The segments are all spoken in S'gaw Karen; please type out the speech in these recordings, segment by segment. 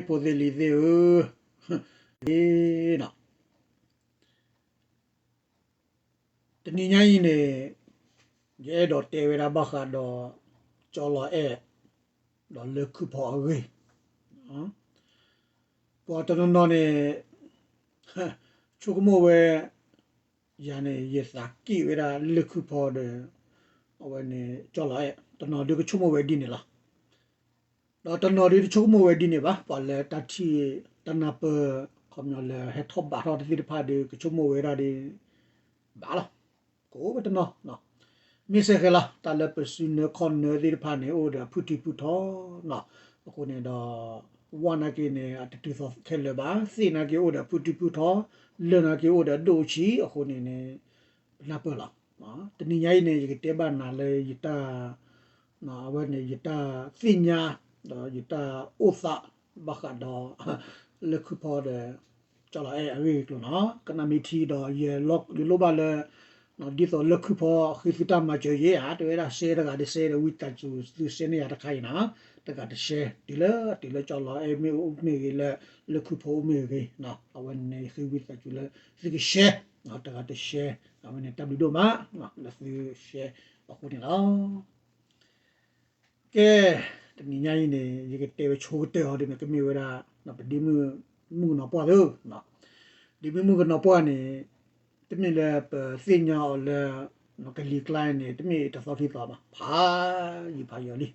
ဖိသ့ၣ်လံၤသ့ၣ်ဧၢ, လံနီၤ, တနံၤညါအံၤန့ၣ် ယအဲၣ်ဒိးတဲဝဲဒၣ်ဘၣ်ဃးဒီး ကၠီလီၤအဲၣ် ဒီးလၢၢ်ခုၣ်ဖီအဂ့ၢ်, ပှၤတနီၤနီၤန့ၣ် ဆိကမိၣ်ဝဲ ယၤန့ၣ် ယသးက့ၣ်ဝဲဒၣ်လၢၢ်ခုၣ်ဖီဒီး အဝဲန့ၣ် ကၠီလီၤအဲၣ် တနီၤဒုးကဆိကမိၣ်ဝဲဒ်န့ၣ်လီၤ. ဒီးတနီၤဒုးတဆိကမိၣ်ဝဲဒ်န့ၣ်ဘၣ်, ပှၤလၢတၢ်ထံၣ်တၢ်နၢ်ပၢၢ် ခီပညီလၢဟဲထီၣ်ဘးထီၣ်တသ့ၣ်တဖၣ်ဒီး ကဆိကမိၣ်ဝဲဒၣ်ဒီး ဘၣ်လီၤ. ကအိၣ်ဝဲတနီၤ, မ့ၢ်စ့ၢ်ကီးလီၤ, တၢ်လၢပစုနၢခီၣ်နၢသ့ၣ်တဖၣ်န့ၣ် အိၣ်ဒီးအဖုထံဖုထီနီၤ, အဃိန့ၣ်ဒီး ဝၣ်နာ်က့န့ၣ် အတတုၤသီခဲလၢာ်ဘၣ်, သ့ၣ်နာ်က့အိၣ်ဒီးအဖုထံဖုထီ, လၢၢ်နာ်က့အိၣ်ဒီးအဒိၣ်အဆံး, အဃိန့ၣ်န့ၣ် ပနၢ်ပၢၢ်လီၤ. တနံၤညါအံၤန့ၣ် ယကတဲဘၣ်နၤလၢယတၢ် အဝဲန့ၣ် ယတၢ်သ့ၣ်ညါ ဒီးယတၢ်အိၣ်သး ဘၣ်ဃးဒီး လၢၢ်ခုၣ်ဖီဒီး ကၠီလီၤအဲၣ်အဂ့ၢ်အကျိၤနီၤ, ကနၣ်မ့ၢ်ထံဒီး ယလိၣ်ဘၣ်လၢ ဒ်သိးလၢၢ်ခုၣ်ဖီဃ့သုတၢ်မၤစၢၤယဲဧါ, တဲဝဲဒၣ်ရှဲတဂၤတရှဲဒီး ဝံသးစူၤသုရှဲန့ၢ်ယၤတခါအံၤနီၤ, တဂၤတရှဲ တုၤလၢတုၤလၢကၠီလီၤအဲၣ်မ့ၢ်အိၣ်မ့ၢ်ဂ့ၤ လၢလၢၢ်ခုၣ်ဖီအိၣ်မ့ၢ်ဂ့ၤ, အဝဲန့ၣ် ယဃ့ဝံသးစူၤလၢ သုကရှဲ တဂၤတရှဲ, အဝဲန့ၣ် တၢ်ဘျုးဒိၣ်မး လၢသုရှဲအဃိန့ၣ်လီၤ. ကဲ, တနံၤညါအံၤန့ၣ် ယကတဲဝဲဆိကတၢၢ်အီၤဒ်န့ၣ် ကမ့ၢ်ဝဲဒၣ် ပဒ့မုၣ်မုၣ်ကနီၤပှၢ်သ့ၣ်, ဒ့မုၣ်မုၣ်ကနီၤပှၢ်န့ၣ် တမ့ၢ်လၢပသ့ၣ်ညါအီၤလၢ ကလံၤကျါန့ၣ် တမ့ၢ်တသီခံသီဘၣ်, ဖးယံာ်ဖးယီၤလံ.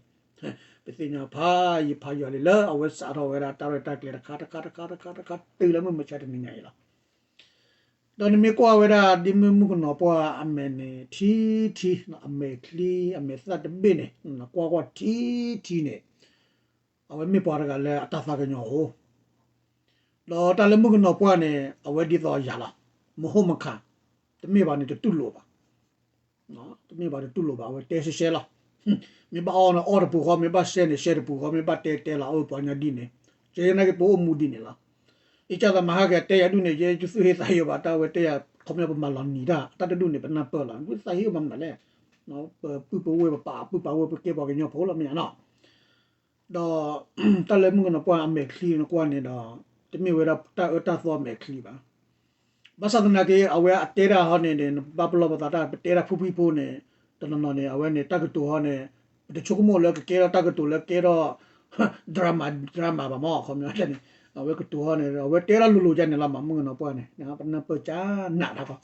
ပသ့ၣ်ညါဖးယံာ်ဖးယီၤလံ လၢအဝဲစးထီၣ်ဝဲဒၣ်တၢ်ရဲၣ်တၢ်ကျဲၤတခါတခါတခါတခါတခါ တုၤလၢမုၢ်မဆါတနံၤညါအံၤလီၤ. ဒီးနမ့ၢ်ကွၢ်ဝဲဒၣ်ဒ့မုၣ်မုၣ်ကနီၤပှၢ်အမဲာ်န့ၣ် ထံထံ, အမဲာ်ချံ အမဲာ်သၣ်တဘ့ၣ်န့ၣ် နကွၢ်ကွၢ်ထံထံန့ၣ် အဝဲမ့ၢ်ပှၤတဂၤလၢအတၢ်သးကညီၤအိၣ်, ဒီးတၢ်လၢမုၣ်ကနီၤပှၢ်န့ၣ် အဝဲဒ်သိးယၤလီၤ, မဟိမခး, တမ့ၢ်ဘၣ်န့ၣ်တတူၢ်လိာ်ဘၣ် တမ့ၢ်ဘၣ်တတူၢ်လိာ်ဘၣ် အဝဲတဲရှဲရှဲလီၤ. မ့ၢ်ဘၣ်အီၣ်န့ၣ်အီၣ်တပူၤဃီ, မ့ၢ်ဘၣ်ရှဲန့ၣ်ရှဲတပူၤဃီ, မ့ၢ်ဘၣ်တဲတဲလီၤ အဝဲပှၤကညီဒ်န့ၣ်, ကဲနာ်က့ပအိၣ်မူဒ်န့ၣ်လီၤ. ယကသးမၤဟါက့ၤတဲယၤဒူၣ်န့ၣ် ယဲယသူၣ်ဟ့သးဟ့အီၤဘၣ် တၢ်ဝဲတဲယၤ ခီပညီပမၤလီၤနံၤတၢ် တၢ်တဒူၣ်န့ၣ် ပနၢ်ပၢၢ်လီၤ သးဟ့အီၤမၤမနုၤလဲၣ်. ပပုၢ်ပဝဲၢ်ပပာ်ပုၢ်ပာ်ဝဲၢ်ပကဲပှၤကညီဖိလီၤမ့ၢ်ဧါနီၤ. ဒီးတၢ်လၢမုၣ်ကနီၤပှၢ်အမဲာ်ချံနကွၢ်န့ၣ်ဒီး တမ့ၢ်ဝဲဒၣ်တၢ်အၢတၢ်သီအမဲာ်ချံဘၣ်. ဘၣ်ဆၣ်သနာ်က့ အဝဲအတဲတၢ်ဟီန့ၣ်န့ၣ် နဘၣ်ပလီၢ်ပသးတၢ် ပတဲတၢ်ဖုဖုဖိန့ၣ် တနီၤနီၤန့ၣ် အဝဲန့ၣ် တၢ်ကတိၤဟီန့ၣ် ပတဆိကမိၣ်လၢကကဲထီၣ်တၢ်ကတိၤလၢကဲထီၣ် drama drama ဘၣ်မ့ၢ် ခီပညီန့ၣ် အဝဲကတိၤဟီန့ၣ် အဝဲတဲတၢ်လိၤလိၤကန့ၣ်လီၤမး မုၣ်ကနီၤပှၢ်န့ၣ် ပနၢ်ပၢၢ်ကနးတၢ်ကီ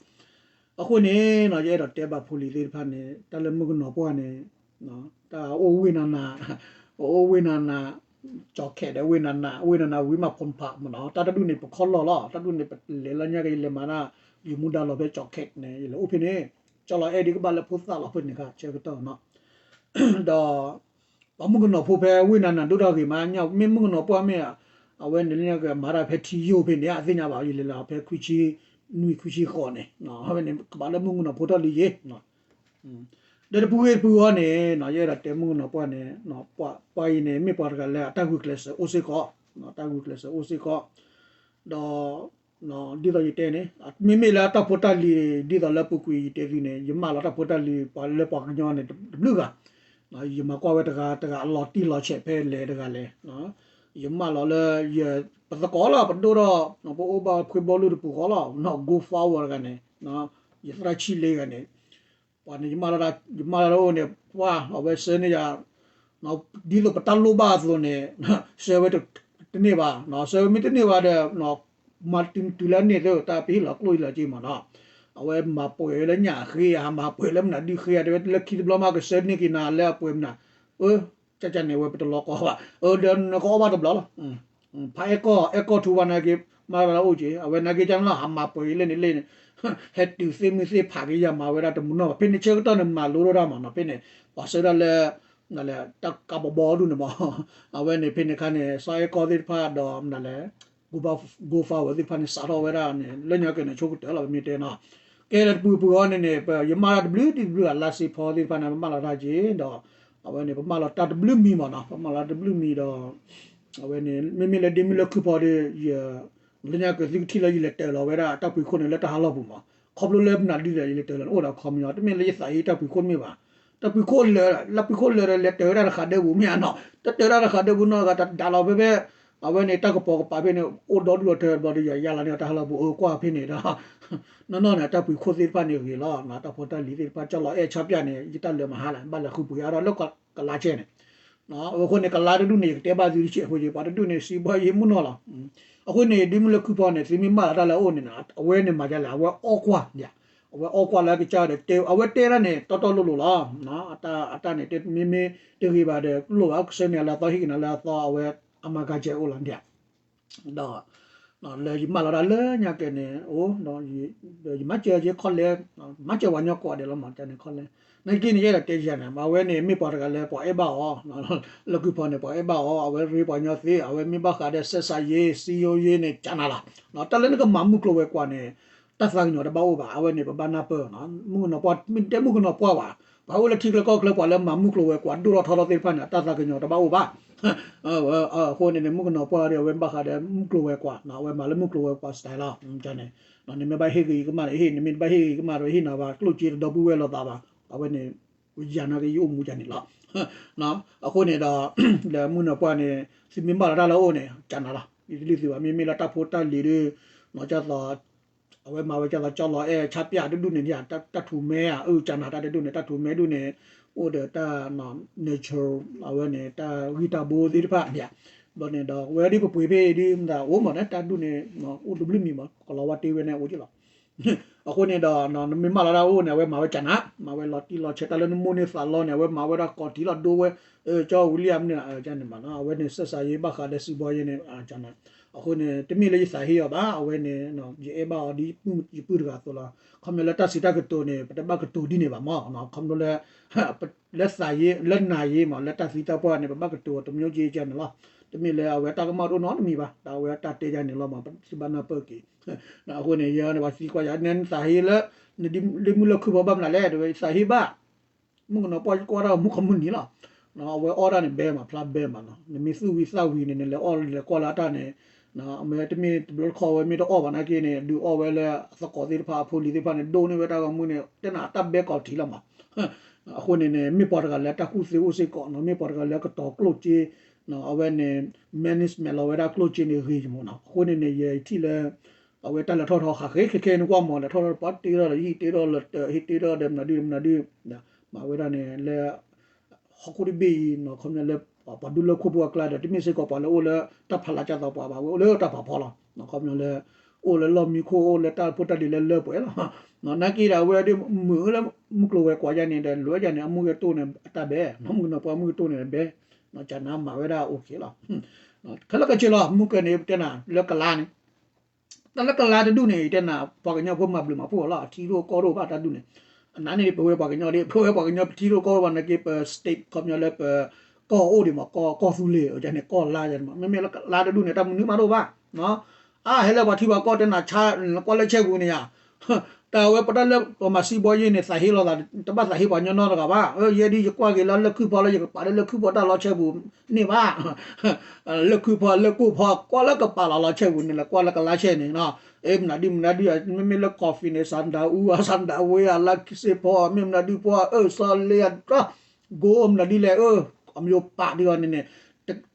အဃိန့ၣ် ယအဲၣ်ဒိးတဲဘၣ်ဖိလံၤသ့ၣ်တဖၣ်န့ၣ် တၢ်လၢမုၣ်ကနီၤပှၢ်န့ၣ် တၢ်အိၣ်ဝ့ၢ်နၤနၤ အိၣ်ဝ့ၢ်နၤနၤ ကၠီၤခဲးဒီးဝ့ၢ်နၤနၤ ဝ့ၢ်နၤနၤဝံၤမးဖိနဖးမ့ၢ်နီၤ တၢ်တဒူၣ်န့ၣ် ပခီၣ်လီၢ်လီၤ တၢ်ဒူၣ်န့ၣ် ပလဲၤလီၤညါက့ၤ ယလဲၤမၤတၢ် ယမူဒါလီၤဖဲကၠီၤခဲးန့ၣ် ယလဲၤအိၣ်ဖဲန့ၣ် ကၠီလီၤအဲၣ်ဒံးကဘၣ်လၢဖိသၣ်လီၤဖဲန့ၣ်ခါဆၢကတီၢ်နီၤ ဒီး ပှၤမုၣ်ကနီၤဖိဖဲဝ့ၢ်နၤနၤဒိၣ်တၢ်ဂ့ၤမး မ့ၢ်မုၣ်ကနီၤပှၢ်မ့ၢ် အဝဲန့ၣ်လၢညါက့ၤမၤတၢ်ဖဲထံယိာ်ဖဲန့ၣ် အသ့ၣ်ညါဘၣ် ယလဲၤလီၤဖဲခွံဆံနွံခွံဆံဃိးန့ၣ် အဝဲန့ၣ် ကဘၣ်လၢမုၣ်ကနီၤဖိထီၣ်လံယ့ၤ ဒီးတပူၤဂ့ၤတပူၤဂီၢ်န့ၣ် ယအဲၣ်ဒိးတဲမုၣ်ကနီၤပှၢ်န့ၣ် ပှၤအံၤန့ၣ် မ့ၢ်ပှၤတဂၤလၢအတၢ်ဂုာ်ကျဲးစၢးအိၣ်စ့ၢ်ကီး တၢ်ဂုာ်ကျဲးစၢးအိၣ်စ့ၢ်ကီး ဒီး ဒ်သိးယတဲန့ၣ် မ့မ့ၢ်လၢအတၢ်ဖိတၢ်လံၤ ဒ်သိးလၢပူၤကွံာ်ယတဲသုန့ၣ် ယမၢလီၤတၢ်ဖိတၢ်လံၤ ပှၤလၢပှၤကညီန့ၣ်တဘျုးဂၤ ယမၤကွၢ်ဝဲတဂၤတဂၤအလီၤတံၢ်လီၤဆဲးဖဲလဲၣ်တဂၤလဲၣ် ယမၢလီၤလၢ ယ ပသကိးလီၤ ပဒိၣ်ထီၣ် ပအိၣ်ဘၣ်ဖှ့ဘီလူၢ်တပူၤဃီလီၤ နီၢ် go forward တဂၤန့ၣ် ယသရၣ်ဆံလ့ဂၤန့ၣ် ပှၤန့ၣ် ယမၢလီၤတၢ်အိၣ်န့ၣ် ပှၤအဝဲဆှၢန့ၢ်ယၤ ဒ်သိးပတၢ်လိၣ်ဘၣ်အသိးန့ၣ် ဆှၢဝဲတန့ၢ်ဘၣ် ဆှၢဝဲမ့ၢ်တန့ၢ်ဘၣ်ဒီး မၤတုၤလၢန့ၣ်သ့ တၢ်ပဟ့ၣ်လီၤကျိၣ်အံၤလီၤက့မးနီၤ အဝဲမၤပှဲၤဝဲလၢညၣ်ဃ့ ဟးမၤပှဲၤလၢမနုၤဒုဃ့ တဲဝဲလၢခံတဘျီမး ကဆှၢန့ၢ်က့ၤနၤလၢအပှဲၤမနုၤ အၢ ကၠၢ်ကၠၢ်န့ၣ် အဝဲပတလီၤကီဘၣ် အၢ ဒီးနကအီၣ်ဘၣ်တဘျီလီၤ ဖးအဲၣ်ကီၢ် အဲၣ်ကီၢ်ထူဘၣ်နာ်က့ မၤတၢ်လၢအိၣ်က့ အဝဲနာ်က့ ကၠၢ်န့ၣ်လီၤ ဟးမၤပှဲၤလၢန့ၣ်လၢန့ၣ် ဟဲတုၤသ့ၣ်မုၢ်သ့ၣ်ဖးက့ၤယၤမၤဝဲဒၣ်တမုာ်နီၢ်ဘၣ် ဖဲန့ၣ်ဆၢကတီၢ်န့ၣ် မၤလိထီၣ်တၢ်မးနီၤ ဖဲန့ၣ် ပှၤဆှၢဒၣ်လၢ တၢ်ကးဘီဘီဒူၣ်န့ၣ်မး အဝဲန့ၣ် ဖဲန့ၣ်ခါန့ၣ် စီၤအဲၣ်ကီၢ်သ့ၣ်တဖၣ်ဒီးမနုၤလဲၣ် go forward သ့ၣ်တဖၣ်န့ၣ် စးထီၣ်ဝဲဒၣ်န့ၣ် လၢညါက့ၤန့ၣ် ဆိကတၢၢ်လီၤ ပမ့ၢ်တဲနီၤ ကဲလၢတပူၤပူၤအီၤန့ၣ်န့ၣ် ပယမၢလီၤတဘျုးဒ်တဘျုးဂၤ လါစ့ဖီသ့ၣ်တဖၣ်န့ၣ် ပမၢလီၤတၢ်က့ၤဒီး အဝဲန့ၣ် ပမၢလီၤတၢ်တဘျုးမံၤမးနီၤ ပမၢလီၤတဘျုးမံၤဒီး အဝဲန့ၣ် မ့မ့ၢ်လၢဒ့မုၣ်လၢၢ်ခုၣ်ဖီဒီး ယ လၢညါက့ၤသုကထံၣ်လၢယလဲၤတၢၤလီၤဝဲဒၣ် တၢ်ပှ့ၤခိၣ်န့ၣ် လၢတၢ်ဟးလီၢ်ပူၤမး ခီဖျိလၢမနုၤဒ်လဲၣ် ယလဲၤတၢၤလီၤန့ၣ် အိၣ်ဒီးခီပညီ တမ့ၢ်လၢယသးဟ့တၢ်ပှ့ၤခိၣ်တမ့ၢ်ဘၣ် တၢ်ပှ့ၤခိၣ်လၢာ် လၢပှ့ၤခိၣ်လၢာ်ဒီး လဲၤတၢၤဝဲဒၣ်တဃးဒၢပူၤမ့ၢ်ဧါနီၤ တၢ်တၢၤဒၣ်တဃးဒၢပူၤနီၤ ဂၤတဒၣ်လီၤဖဲဖဲ အဝဲန့ၣ် တၢ်ကပိာ်ကပၤဖဲန့ၣ် အိၣ်ဒီဒူၣ်ဒီထၢ ဘျီဒီးယွၤယါလီၤန့ၢ်တၢ်ဟးလီၢ်ပူၤ အၢကွၢ်ဖဲန့ၣ်ဒီး နီၢ်နီၢ်န့ၣ် အတၢ်ပှ့ၤခိၣ်သ့ၣ်တဖၣ်န့ၣ်ဂ့ၤလီၤ. တၢ်ဖိတၢ်လံၤသ့ၣ်တဖၣ် ကၠီလီၤအဲၣ်ဆါပၠၣ်န့ၣ် ယတၢ်လၢမဟါလဲၣ် ဘၣ်လဲၤဃုပှ့ၤအါထီၣ်လၢကလါဆဲန့ၣ် အဃိန့ၣ် ကလါတဒူၣ်န့ၣ် ယကတဲဘၣ်သုတဆံးအဃိ ပှၤတဒူၣ်န့ၣ် စံးဘီယ့မုၢ်နီၢ်လီၤ. အဃိန့ၣ် ဒ်မုၢ်လၢၢ်ခုၣ်ဖီန့ၣ် သုမ့ၢ်မၢလီၤတၢ်လၢအအိၣ်န့ၣ် အဝဲန့ၣ်မၤဒ်လဲၣ် အဝဲအီၣ်ကွၢ်ဒၣ် အဝဲအီၣ်ကွၢ်လၢကစၢ်ဒီး အဝဲတဲဒၣ်န့ၣ် တီတီလိၤလိၤလီၤ. အတၢ်န့ၣ် မ့မ့ၢ်တဂ့ၤဘၣ်ဒီး လိၣ်ဘၣ်ကဆၢန့ၢ်အလၢအသီ ဟ့ၣ်က့ၤနၤလၢအသီ အဝဲအမၤကၤကဲအိၣ်လီၤဒ် ဒီး လၢယမၢလီၤဒၣ်လၢညါကဲန့ၣ် အိၣ် ဒီးယမၤစၢၤယခီလဲၣ် မၤစၢၤပှၤကညီကိးဂၤဒဲးလီၤမး ကန့ၣ်ခီလဲၣ် နာ်က့န့ၣ် ယအဲၣ်ဒိးတဲယၤန့ၣ် အဝဲန့ၣ် မ့ၢ်ပှၤတဂၤလၢပှၤအဲၣ်ဘၣ်အီၤ လၢၢ်ခုၣ်ဖီန့ၣ် ပှၤအဲၣ်ဘၣ်အီၤ အဝဲရ့ပှၤကညီသ့ အဝဲမ့ၢ်ဘၣ်ဃးဒီး ဆက်ဆံရေး စည်းရုံးရေးန့ၣ် ကနၤလီၤ တၢ်လၢနကမၤမုၢ်ကျိၤဝဲၤကွာ်န့ၣ် တၢ်သးကညီၤတဘၣ်အိၣ်ဘၣ် အဝဲန့ၣ် ပဘၣ်နၢ်ပၢၢ် မုၣ်ကနီၤပှၢ် မ့ၢ်တဲမုၣ်ကနီၤပှၢ်ဘၣ် ပှၤအိၣ်လၢထံချၢကီၢ်ချၢ ပှၤလၢမၤမုၢ်ကျိၤဝဲၤကွာ် ဒိၣ်ထီၣ်ထီထီၣ်သ့ၣ်တဖၣ်န့ၣ် အတၢ်သးကညီၤတဘၣ်အိၣ်ဘၣ် အဃိန့ၣ်န့ၣ် မုၣ်ကနီၤပှၢ်ဒီး အဝဲဘၣ်ဃးဒီးမုၢ်ကျိၤဝဲၤကွာ် အဝဲမၤလၢမုၢ်ကျိၤဝဲၤကွာ် style လီၤ န့ၣ် နမ့ၢ်ဘၣ်ဟ့ၣ်ဂ့ၤကမၣ်ဒီးဟ့ၣ် နမ့ၢ်တဘၣ်ဟ့ၣ်ဂ့ၤကမၣ်ဒီးဟ့ၣ်နၤဘၣ် ကျိၣ်စ့တဒီပုၢ်ဝဲၢ်လိာ်သးဘၣ် အဝဲန့ၣ် ယၤနာ်က့ယအိၣ်မူကန့ၣ်လီၤ အဃိန့ၣ်ဒီး လၢမုၣ်ကနီၤပှၢ်န့ၣ် သုမ့ၢ်မၢလီၤတၢ်လၢအအိၣ်န့ၣ် ကနၤလီၤ ယတလံၣ်သုဘၣ် မ့မ့ၢ်လၢတၢ်ဖိတၢ်လံၤဒီး ဒ်သိး အဝဲမၤဝဲဒ်သိး ကၠီလီၤအဲၣ်ဆါပၠၣ်တဒူၣ်န့ၣ် တၢ်ထူးမဲဧါ အၢ ကနၤတၢ်တဒူၣ်န့ၣ် တၢ်ထူးမဲဒူၣ်န့ၣ် အိၣ်ဒီးတၢ် natural အဝဲန့ၣ် တၢ်ဂံၢ်တၢ်ဘိသ့ၣ်တဖၣ်န့ၣ် ဘျီန့ၣ်ဒီး ဝဲဒ်ပပှ့ၤဖဲအံၤဒ်မတၤအိၣ်မးန့ၣ် တၢ်ဒူၣ်န့ၣ် အိၣ်တဘျုးမံၤမး ကလီၤဝါတ့ဝဲန့ၣ်အိၣ်က့လီၤ အဃိန့ၣ်ဒီး နမ့ၢ်မၢလီၤတၢ်အိၣ်န့ၣ် အဝဲမၤဝဲကနၤ မၤဝဲလီၤတံၢ်လီၤဆဲး တၢ်လၢနမိၢ်န့ၢ်သးလီန့ၣ် အဝဲမၤဝဲဒၣ်ကိးတံၢ်လီၤဒိဝဲ ကၠီဝံၤလံဧါမနုၤန့ၣ် အဝဲန့ၣ် ဆက်ဆံရေး ဘၣ်ဃးဒီးစံးဘီယ့န့ၣ် ကနၤ အဃိန့ၣ် တမ့ၢ်လၢယသးဟ့အီၤဘၣ် အဝဲန့ၣ် ယအဲၣ်ဘၣ်အီၤဒ်ယပုၢ်တဂၤအသိးလီၤ ခီဖျိလၢတၢ်စံးတၢ်ကတိၤန့ၣ် ပတဘၣ်ကတိၤဒ်န့ၣ်ဘၣ်မး ခီဖျိလၢ လၢသးယ့ လၢနၤယ့မး လၢတၢ်သံတၢ်ပှၢ်န့ၣ် ပဘၣ်ကတိၤတမျိုးကဲကန့ၣ်လီၤ တမ့ၢ်လၢအဝဲတၢ်ကမၣ်တအိၣ်နီတမံၤဘၣ် တၢ်ဝဲတၢ်တဲယၤန့ၣ်လီၤမး ပစံးဘၣ်နၢ်ပၢၢ်က့ၤ အဃိန့ၣ် ယဲန့ၣ် ပှၤသံကွၢ်ယၤ နသးဟ့လၢ နဒ်မုၢ်လၢၢ်ခုၣ်ဖီဘၣ်မနုၤလဲၣ် တဝဲသးဟ့ဘၣ် မုၣ်ကနီၤပှၢ်ကွၢ်တၢ်မုၣ်ကမုၣ်နံၤလီၤ အဝဲအီၣ်တၢ်န့ၣ်ဘဲမး ဖျါဘဲမးနီၤ နမ့ၢ်သူၣ်ဝံသးဝံၤန့ၣ် နလဲၤအီၣ်လဲၤကွၢ်လၢအတၢ်န့ၣ် အမ့ၢ်တမ့ၢ်တဘျီတခီဝဲမ့ၢ်တအီၣ်ဘၣ်နာ်က့န့ၣ် ဒုးအီၣ်ဝဲလၢအသကိးသ့ၣ်တဖၣ် အဖိလံၤသ့ၣ်တဖၣ်န့ၣ် ဒိၣ်န့ၢ်ဝဲတၢ်ဂီၤမူန့ၣ် တဲနၤတၢ်ဘဲကိးတံၢ်လီၤမး အဃိန့ၣ်န့ၣ် မ့ၢ်ပှၤတဂၤလၢတၢ်ကူၣ်သ့အိၣ်စ့ၢ်ကီးနီၤ မ့ၢ်ပှၤတဂၤလၢကတီၤကျိၣ်စ့ အဝဲန့ၣ် management လီၤဝဲဒၣ်ကျိၣ်စ့န့ၣ်ဂ့ၤယမးနီၤ အဃိန့ၣ်န့ၣ် ယထံၣ်လၢ အဝဲတၢ်လဲၤထီၣ်ထီဃးဃ့ခဲခဲန့ၣ်ကွၢ်မး လဲၤထီၣ်ထီပှၤတ့ထီၣ်ဒီးဟံၣ်တ့ထီၣ်လၢတၢ်ဟံၣ်တ့ထီၣ်ဒီးမနုၤဒုမနုၤဒု မၤဝဲဒၣ်န့ၣ်လၢ ဟီၣ်ခိၣ်တဘ့ၣ်အံၤ ခီပညီလၢ ပှၤဒူလၢခိၣ်ဖိအကျါဒီး တမ့ၢ်စ့ၢ်ကီးပှၤလၢအိၣ်လၢတၢ်ဖးလၢ်ကၢ်သီပှၤဘၣ် ဝဲအိၣ်လၢတၢ်ဖးဖီလီၤ ခီပညီလၢ အိၣ်လၢလီၢ်မံခိၣ် အိၣ်လၢတၢ်ဖိတၢ်လံၤလၢလၢပှဲၤလီၤ နာ်က့ဒီးအဝဲဒၣ်မုာ်လၢမုၢ်ကျိၤဝဲၤကွာ်ယါန့ၣ်ဒီး လိၤယါန့ၣ် အမူကတိၢ်န့ၣ် အတၢ်ဘဲ မုၣ်ကနီၤပှၢ်မုၢ်ကတိၢ်န့ၣ်ဘဲ ကနၤမၤဝဲဒၣ်အိၣ်က့ၤလီၤ ခဲလၢာ်ခဲဆ့လီၤ မုၢ်ကဲန့ၣ် ပတဲနၤ လၢကလါန့ၣ် တၢ်လၢကလါတဒူၣ်န့ၣ် ယတဲနၤ ပှၤကညီဖိမၤဘျုးမၤဖှိၣ်အီၤလီၤ အထံရူၢ်ကီၢ်ရူၢ်ဘၣ်တၢ်ဒူၣ်န့ၣ် အနၤန့ၣ် ပဝဲပှၤကညီဒၣ် ပဝဲပှၤကညီပထံရူၢ်ကီၢ်ရူၢ်ဘၣ်နာ်က့ ပ state ခီပညီလၢပ ကီၢ်အိၣ်ဒံးမး ကီၢ်သူလ့ၤ ကန့ၣ် ကီၢ်လါယါန့ၣ်မး မ့မ့ၢ်လၢကလါတဒူၣ်န့ၣ် တၢ်မနုၤမးတအိၣ်ဘၣ် အါ ဟဲလၢပှၤထံပှၤကီၢ်တဲနၤ ဆါ ကွၢ်လၢဆဲပူၤန့ၣ်ယါ တၢ်ဝဲပတၢ်လၢပမၤစံးဘီယ့န့ၣ် သးဟ့လီၤသး တဘၣ်သးဟ့ပှၤကညီနီတဂၤဘၣ် ယဲဒ်ယကွၢ်က့ၤလၢလၢၢ်ခုၣ်ဖီလၢယကပာ်လၢလၢၢ်ခုၣ်ဖီတၢ်လီဆဲပူၤန့ၣ်ဘၣ် လၢၢ်ခုၣ်ဖီလၢကိၣ်ဖီ ကွၢ်လၢကပာ်လီၤလီဆဲပူၤန့ၣ် လဲၤကွၢ်လၢကလါဆဲန့ၣ် မနုၤဒုမနုၤဒု မ့မ့ၢ်လၢ coffee န့ၣ် ဆၣ်ဒၤအူ ဆၣ်ဒၤဝ့ အလါစ့ဖီ မ့ၢ်မနုၤဒုဖီ အၢၣ်စီလ့ အတြီ ကိးမနုၤဒုလဲၣ် အမျိုးပာ်ဒ်အီၤန့ၣ်န့ၣ်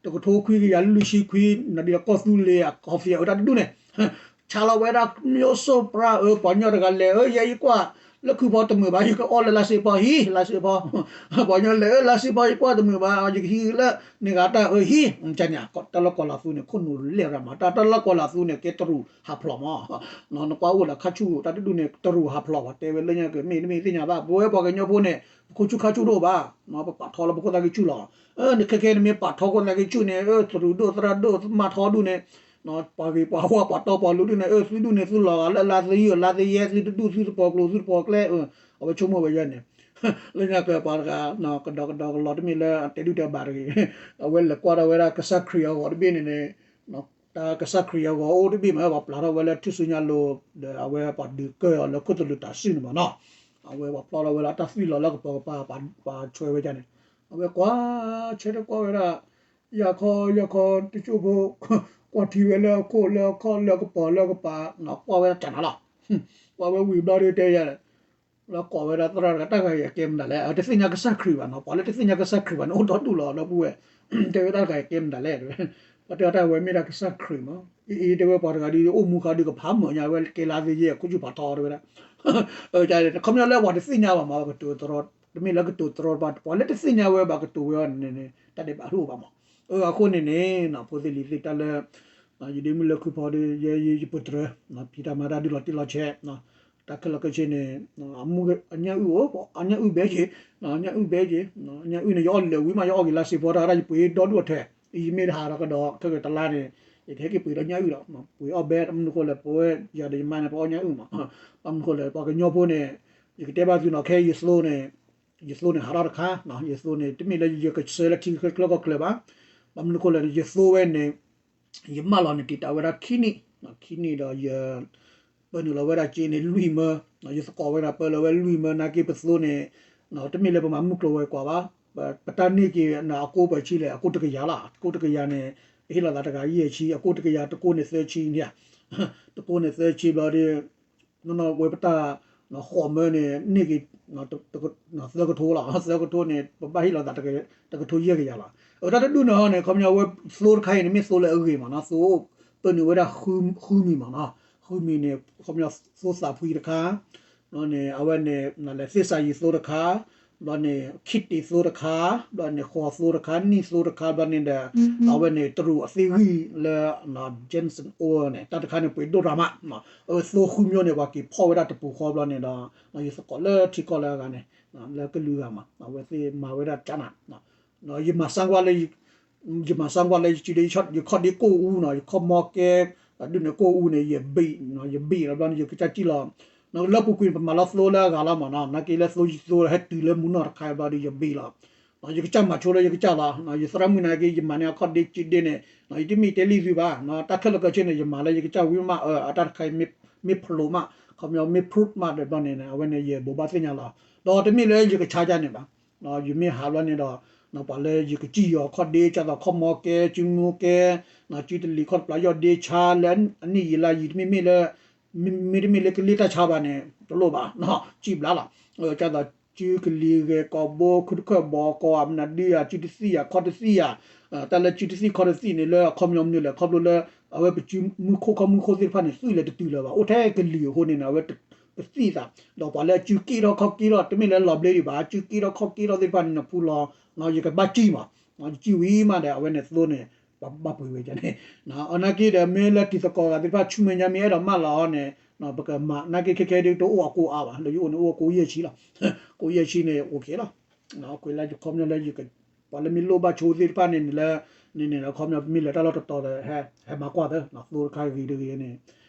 တကထိခွံကယၤလွံၢ်ဆံခွံ မနုၤဒုလၢကီၢ်သူလ့ၤ coffee အတၢ်တဒူၣ်န့ၣ် ဆါလီၤဝဲဒၣ် မျိုးစိ ပြၢ ပှၤကညီတဂၤလဲၤ ယဲယကွၢ်လၢၢ်ခုၣ်ဖီတမုာ်ဘၣ် ယကအီၣ်လၢလါစ့ဖီဟံၣ် လါစ့ဖီ ပှၤကညီလဲၤ လါစ့ဖီယကွၢ်တမုာ်ဘၣ် ယကဟံးလၢန့ၣ်ဂၤတၢ်အၢဟံၣ် တၢ်လၢကီၤလၤသူန့ၣ် ခိၣ်နူာ်လဲၢ်ရၤမး တၢ်လၢကီၤလၤသူန့ၣ် ကဲတရူးဟးဖျိးမး နကွၢ်အိၣ်လၢခါဆူၣ် တၢ်တဒူၣ်န့ၣ် တရူးဟးဖျိးဘၣ် တဲဝဲလၢညါကမ့ၢ်တမ့ၢ်သ့ၣ်ညါဘၣ် ပဝဲပှၤကညီဖိန့ၣ် ပခိၣ်ဆူၣ်ခါဆူၣ်တအိၣ်ဘၣ် ပပာ်ထီလၢပခိၣ်သၣ်ကံၢ်ဆူၣ်လီၤ နခဲခဲနမ့ၢ်ပာ်ထီခိၣ်သၣ်ကံၢ်ဆူၣ်န့ၣ် တရူးဒိၣ်သရၣ်ဒိၣ်မၤထီဒူၣ်န့ၣ် ပှၤဂ့ၤပှၤဝါပှၤတီပှၤလိၤဒူၣ်န့ၣ် အၢ သုဒူၣ်န့ၣ်သုလီၤဂာ်လၢလါသယုၢ် လါသယဲ သုတဒူၣ်သုတပီၤကျိၤသုတပီၤကျဲ အဝဲဆိကမိၣ်ဝဲယဲန့ၣ် လၢညါကပှၤတဂၤ ကဒီကဒီကလီၤတမ့ၢ်လၢအတဲဒုၣ်တဲဘၣ်တဂ့ၤ အဝဲလဲၤကွၢ်ထီၣ်ဝဲဒၣ်ကစၢ်ခရံာ်အဂီၤတဘ့ၣ်န့ၣ်န့ၣ် တၢ်ကစၢ်ခရံာ်အဂီၤအိၣ်တဘ့ၣ်မး ပှၤပျၢ်ထီၣ်ဝဲလၢထူၣ်စုညါလိၤ ဒီးအဝဲပှၤဒုးကၢအီၤလၢခိၣ်သလုးတၤစုန့ၣ်မးနီၤ အဝဲပှၤပျၢ်ထီၣ်ဝဲလၢတၢ်သွံၣ်လီၤလၢကပီၤကပၤ ပှၤဆွဲဝဲဒၣ်န့ၣ် အဝဲကွၢ်ဆၢထၢၣ်ကွၢ်ဝဲဒၣ် ယၤခီယၤခီတစိၢ်ဖိ ကွၢ်ထံဝဲလၢအခိၣ်လၢအခီၣ်လၢကပီၤလၢကပၤ ကွၢ်ဝဲဒၣ်ကနၤလီၤ ကွၢ်ဝဲဝံၤဘျီဒီးတဲယၤ လၢကိးဝဲဒၣ်သရၣ်တဂၤ တၢ်တဂၤအံၤအကဲမနုၤလဲၣ် တသ့ၣ်ညါကစၢ်ခရံာ်ဘၣ်နီၤ ပှၤလၢတသ့ၣ်ညါကစၢ်ခရံာ်ဘၣ်န့ၣ် အိၣ်ဒီဒူၣ်လီၤ ဒီပုၢ်ဝဲၢ် တဲဝဲတၢ်တဂၤအံၤကဲမနုၤလဲၣ် တဲဝဲ ပှၤတဲအီၤတၢ်ဝဲမ့ၢ်ဒၣ်ကစၢ်ခရံာ်မး, အ့ အ့ တဲဝဲပှၤတဂၤဒ်အိၣ်မူဃါဒုးကဖးမၢာ်ညါဝဲကဲလါသ့ယဲၢ် ခိၣ်ဆူၣ်ဖးထီတဲဝဲဒၣ်, ခီပညီလၢပှၤတသ့ၣ်ညါဘၣ်မး ပကတိၤတရီ တမ့ၢ်လၢကတိၤတရီတပါ ပှၤလၢတသ့ၣ်ညါဝဲဘၣ်ကတိၤဝဲအီၤန့ၣ်န့ၣ် တၢ်ဒဲးဘးတအိၣ်ဘၣ်မး, အဃိန့ၣ်န့ၣ် ဖိသ့ၣ်လံၤသ့ၣ်တၢ်လၢ ယဒ့မုၣ်လၢခုဖီဒီး ယဲယပတြၢၤ ဖံးတၢ်မၤတၢ်ဒုးလီၤတံၢ်လီၤဆဲး, တၢ်ခဲလၢာ်ခဲဆ့န့ၣ် အညၣ်အုၣ်အိၣ် အညၣ်အုၣ်ဘဲက့ၤ, အညၣ်အုၣ်ဘဲက့ၤ, အညၣ်အုၣ်န့ၣ် ယအီၣ်လၢာ်ဝံၤမး ယအီၣ်က့ၤလါစ့ဖီတၢ်ဒၣ် ယပှ့ၤဒီဒူၣ်အထွဲ, ယမ့ၢ်တဟးထီၣ်ကဒီး ခဲကတလါန့ၣ် ယကဟဲက့ၤပှ့ၤဒီးညၣ်အုၣ်ဒီး ပှ့ၤအီၣ်ဘဲ တမနုၤဃိလဲၣ် ပဝဲယၤဒီးယမါန့ၣ် ပအီၣ်ညၣ်အုၣ်မး, ဘၣ်မနုၤဃိလဲၣ် ပှၤကညီဖိန့ၣ် ယကတဲဘၣ်သုနီၤ ခဲယသိန့ၣ် ယသိန့ၣ်ဟးထီၣ်တခါ, ယသိန့ၣ် တမ့ၢ်လၢယကဆှၢလၢထံချၢကီၢ်ချၢဘၣ်, ဘၣ်မနုၤဃိလဲၣ် ယသိဝဲန့ၣ် ယမၢလီၤန့ၣ်တံာ်တာ်ဝဲဒၣ်ခံနံၣ်, ခံနံၣ်ဒီးယ ပၢနုာ်လီၤဝဲဒၣ်က့န့ၣ်လွံၢ်မၢ, ယသကိးဝဲဒၣ်ပၢလီၤဝဲလွံၢ်မၢ နာ်က့ပသိန့ၣ် တမ့ၢ်လၢပမၤမုၢ်ကျိၤဝဲၤကွာ်ဘၣ်, ပတၢ်န့ၢ်က့ၤအကိးပှဲၤဆံလဲၣ် အကိးတကယၤလီၤ, အကိးတကယၤန့ၣ် ပဟ့ၣ်လီၤသးတဂၤယဲၢ်ဆံ အကိးတကယၤ တကိးန့ၣ်သၢဆံန့ၣ်, တကိးန့ၣ်သၢဆံဘျီဒီး နီၢ်နီၢ်ဝဲပတၢ် ဃိးမၢန့ၣ် န့ၢ်က့ၤ သၢကထိလီၤ, သၢကထိန့ၣ် ပဘၣ်ဟ့ၣ်လီၤသး တကထိယဲၢ်ကယၤလီၤ, အတၢ်တဒူၣ်န့ၣ်ဟီန့ၣ် ခီပညီဝဲသိတခါအံၤန့ၣ် မ့ၢ်သိလၢအဂ့ၤမးနီၤ, သိပၢနုာ်ဝဲဒၣ်ဃုမံၤမးနီၤ, ဃုမံၤန့ၣ် ခီပညီသိသးဖှံတခါ ဘျီန့ၣ် အဝဲန့ၣ် လဲၤသ့ၣ်စးယံၤသိတခါ, ဘျီန့ၣ် ခံတ့သိတခါ, ဘျီန့ၣ် ဃိးသိတခါ, နံၣ်သိတခါ, ဘျီန့ၣ်ဒီး အဝဲန့ၣ် တရူးအသ့ၣ်ဂံၢ်လၢ Jensen oil န့ၣ် တၢ်တခါန့ၣ် ပှ့ၤဒိၣ်ရၤမး, အဝဲသိဃုမံၤန့ၣ် ပှၤက့ၤဖီၣ်ဝဲဒၣ်တပူၤဃီဘျီန့ၣ်ဒီး ယသကိးလၢထံကီၢ်လၢအဂၤန့ၣ် လၢကလုာ်ဂၤမး အဝဲသ့ၣ်မၤဝဲဒၣ်ကၠးနၤ ယမၤစၢ်ကွၢ်လၢ ယမၤစၢ်ကွၢ်လၢယစုဒ့ ယခီၣ်ဒ့ကိၣ်အူနီၤ, ယခီၣ်မီကဲ ဒုးန့ၣ်ကိၣ်အူန့ၣ် ယဘ့ၣ်, ယဘ့ၣ်လီၤဘျီန့ၣ် ယကစၢ်စံၣ်လီၤ, လၢပူၤကွံာ်န့ၣ် ပမၤလီၤသိလၢအဂၤလီၤမးနီၤ, နာ်က့လၢသိယသိဟဲတုၤလၢမုၢ်နီၢ်တခါဘျီဒီး ယဘ့ၣ်လီၤ, ယကစၢ်မၤဆိလၢယကစၢ်လီၤ, ယသရၣ်မုၣ်နာ်က့ ယမၤန့ၢ်အခီၣ်ဒ့စုဒ့န့ၣ် ယတမ့ၢ်တဲလံသုဘၣ်, တၢ်ခဲလၢာ်ခဲဆ့န့ၣ် ယမၤလၢယကစၢ်ဝံၤမး အတၢ်တခါအံၤ မ့ၢ်ဖျိးမး ခီပညီမ့ၢ် prove မးဒီးဘျီန့ၣ် အဝဲန့ၣ် ယဘိးဘၣ်သ့ၣ်ညါလီၤ, ဒီးတမ့ၢ်လၢယကဆါကၠးန့ၣ်ဘၣ် ယမ့ၢ်ဟးဘျီန့ၣ်ဒီး ပှၤလၢယကစံၣ်ယီၤခီၣ်ဒ့ ကၢ်သိးခီၣ်မီကဲ စုမူကဲ စုတလံၤခီၣ်တပျၢ်ယီၢ်ဒ့ဆါလၢအနံၣ်ယံာ်လါယံာ် တမ့ၢ်မ့ၢ်လၢ မ့တမ့ၢ်လၢကလ့တၢ်ဆါဘၣ်န့ၣ် တလိၣ်ဘၣ် စံၣ်ဘျါလီၤ, ကၢ်သိးစုကလံၤဂဲၤကီးဘိ ခုတခၢၣ်ဘီကီး မနုၤဒုးဧါ စုတသံၣ်ဧါ ခီၣ်တသံၣ်ဧါ, တၢ်လၢစုတသံၣ်ခီၣ်တသံၣ်န့ၣ် လၢအခီပညီမနုၤလဲၣ် ခီဖျိလၢ အဝဲပစုမူခိၣ်ခီၣ်မူခိၣ်သ့ၣ်တဖၣ်န့ၣ် သွံၣ်လဲၤတတုၤလၢၤဘၣ် အိၣ်ထဲကလံၤအဃိန့ၣ် အဝဲပသံၣ်သး ဒီးပှၤလၢအစုက့ထီၣ်ခီၣ်က့ထီၣ် တမ့ၢ်လၢလီၤဘျ့ဒံးဘၣ် စုက့ထီၣ်ခီၣ်က့ထီၣ်သ့ၣ်တဖၣ်န့ၣ် နဖူလီၤ ယကဘၣ်စံၣ်မး ယစံၣ်ဝံၤမးဒီး အဝဲန့ၣ်သိန့ၣ် ပှၤဘၣ်ပှ့ၤဝဲန့ၣ် အနာ်က့ဒီး မ့ၢ်လၢတံၤသကိးဂၤသ့ၣ်တဖၣ် ဆူမဲာ်ညါမ့ၢ်အဲၣ်ဒိးမၢလီၤအီၤန့ၣ် ပကမၤ နာ်က့ခဲခဲဒ်တအိၣ်အကိးအါဘၣ် လၢယအိၣ်န့ၣ် အိၣ်ကိးယဲၢ်ဆံလီၤ ကိးယဲၢ်ဆံန့ၣ် အိၣ်က့ၤလီၤ ကွံာ်လၢယခီပညီလၢယက ပှၤလၢမ့ၢ်လိၣ်ဘၣ်ဆိသ့ၣ်တဖၣ်န့ၣ်န့ၣ်လၢ န့ၣ်န့ၣ် ခီပညီမ့ၢ်လဲၤတၢ်လီၢ်တတီၤဒီး ဟဲမၤကွၢ်သၢ သိတခါဂ့ၤတဂ့ၤန့ၣ်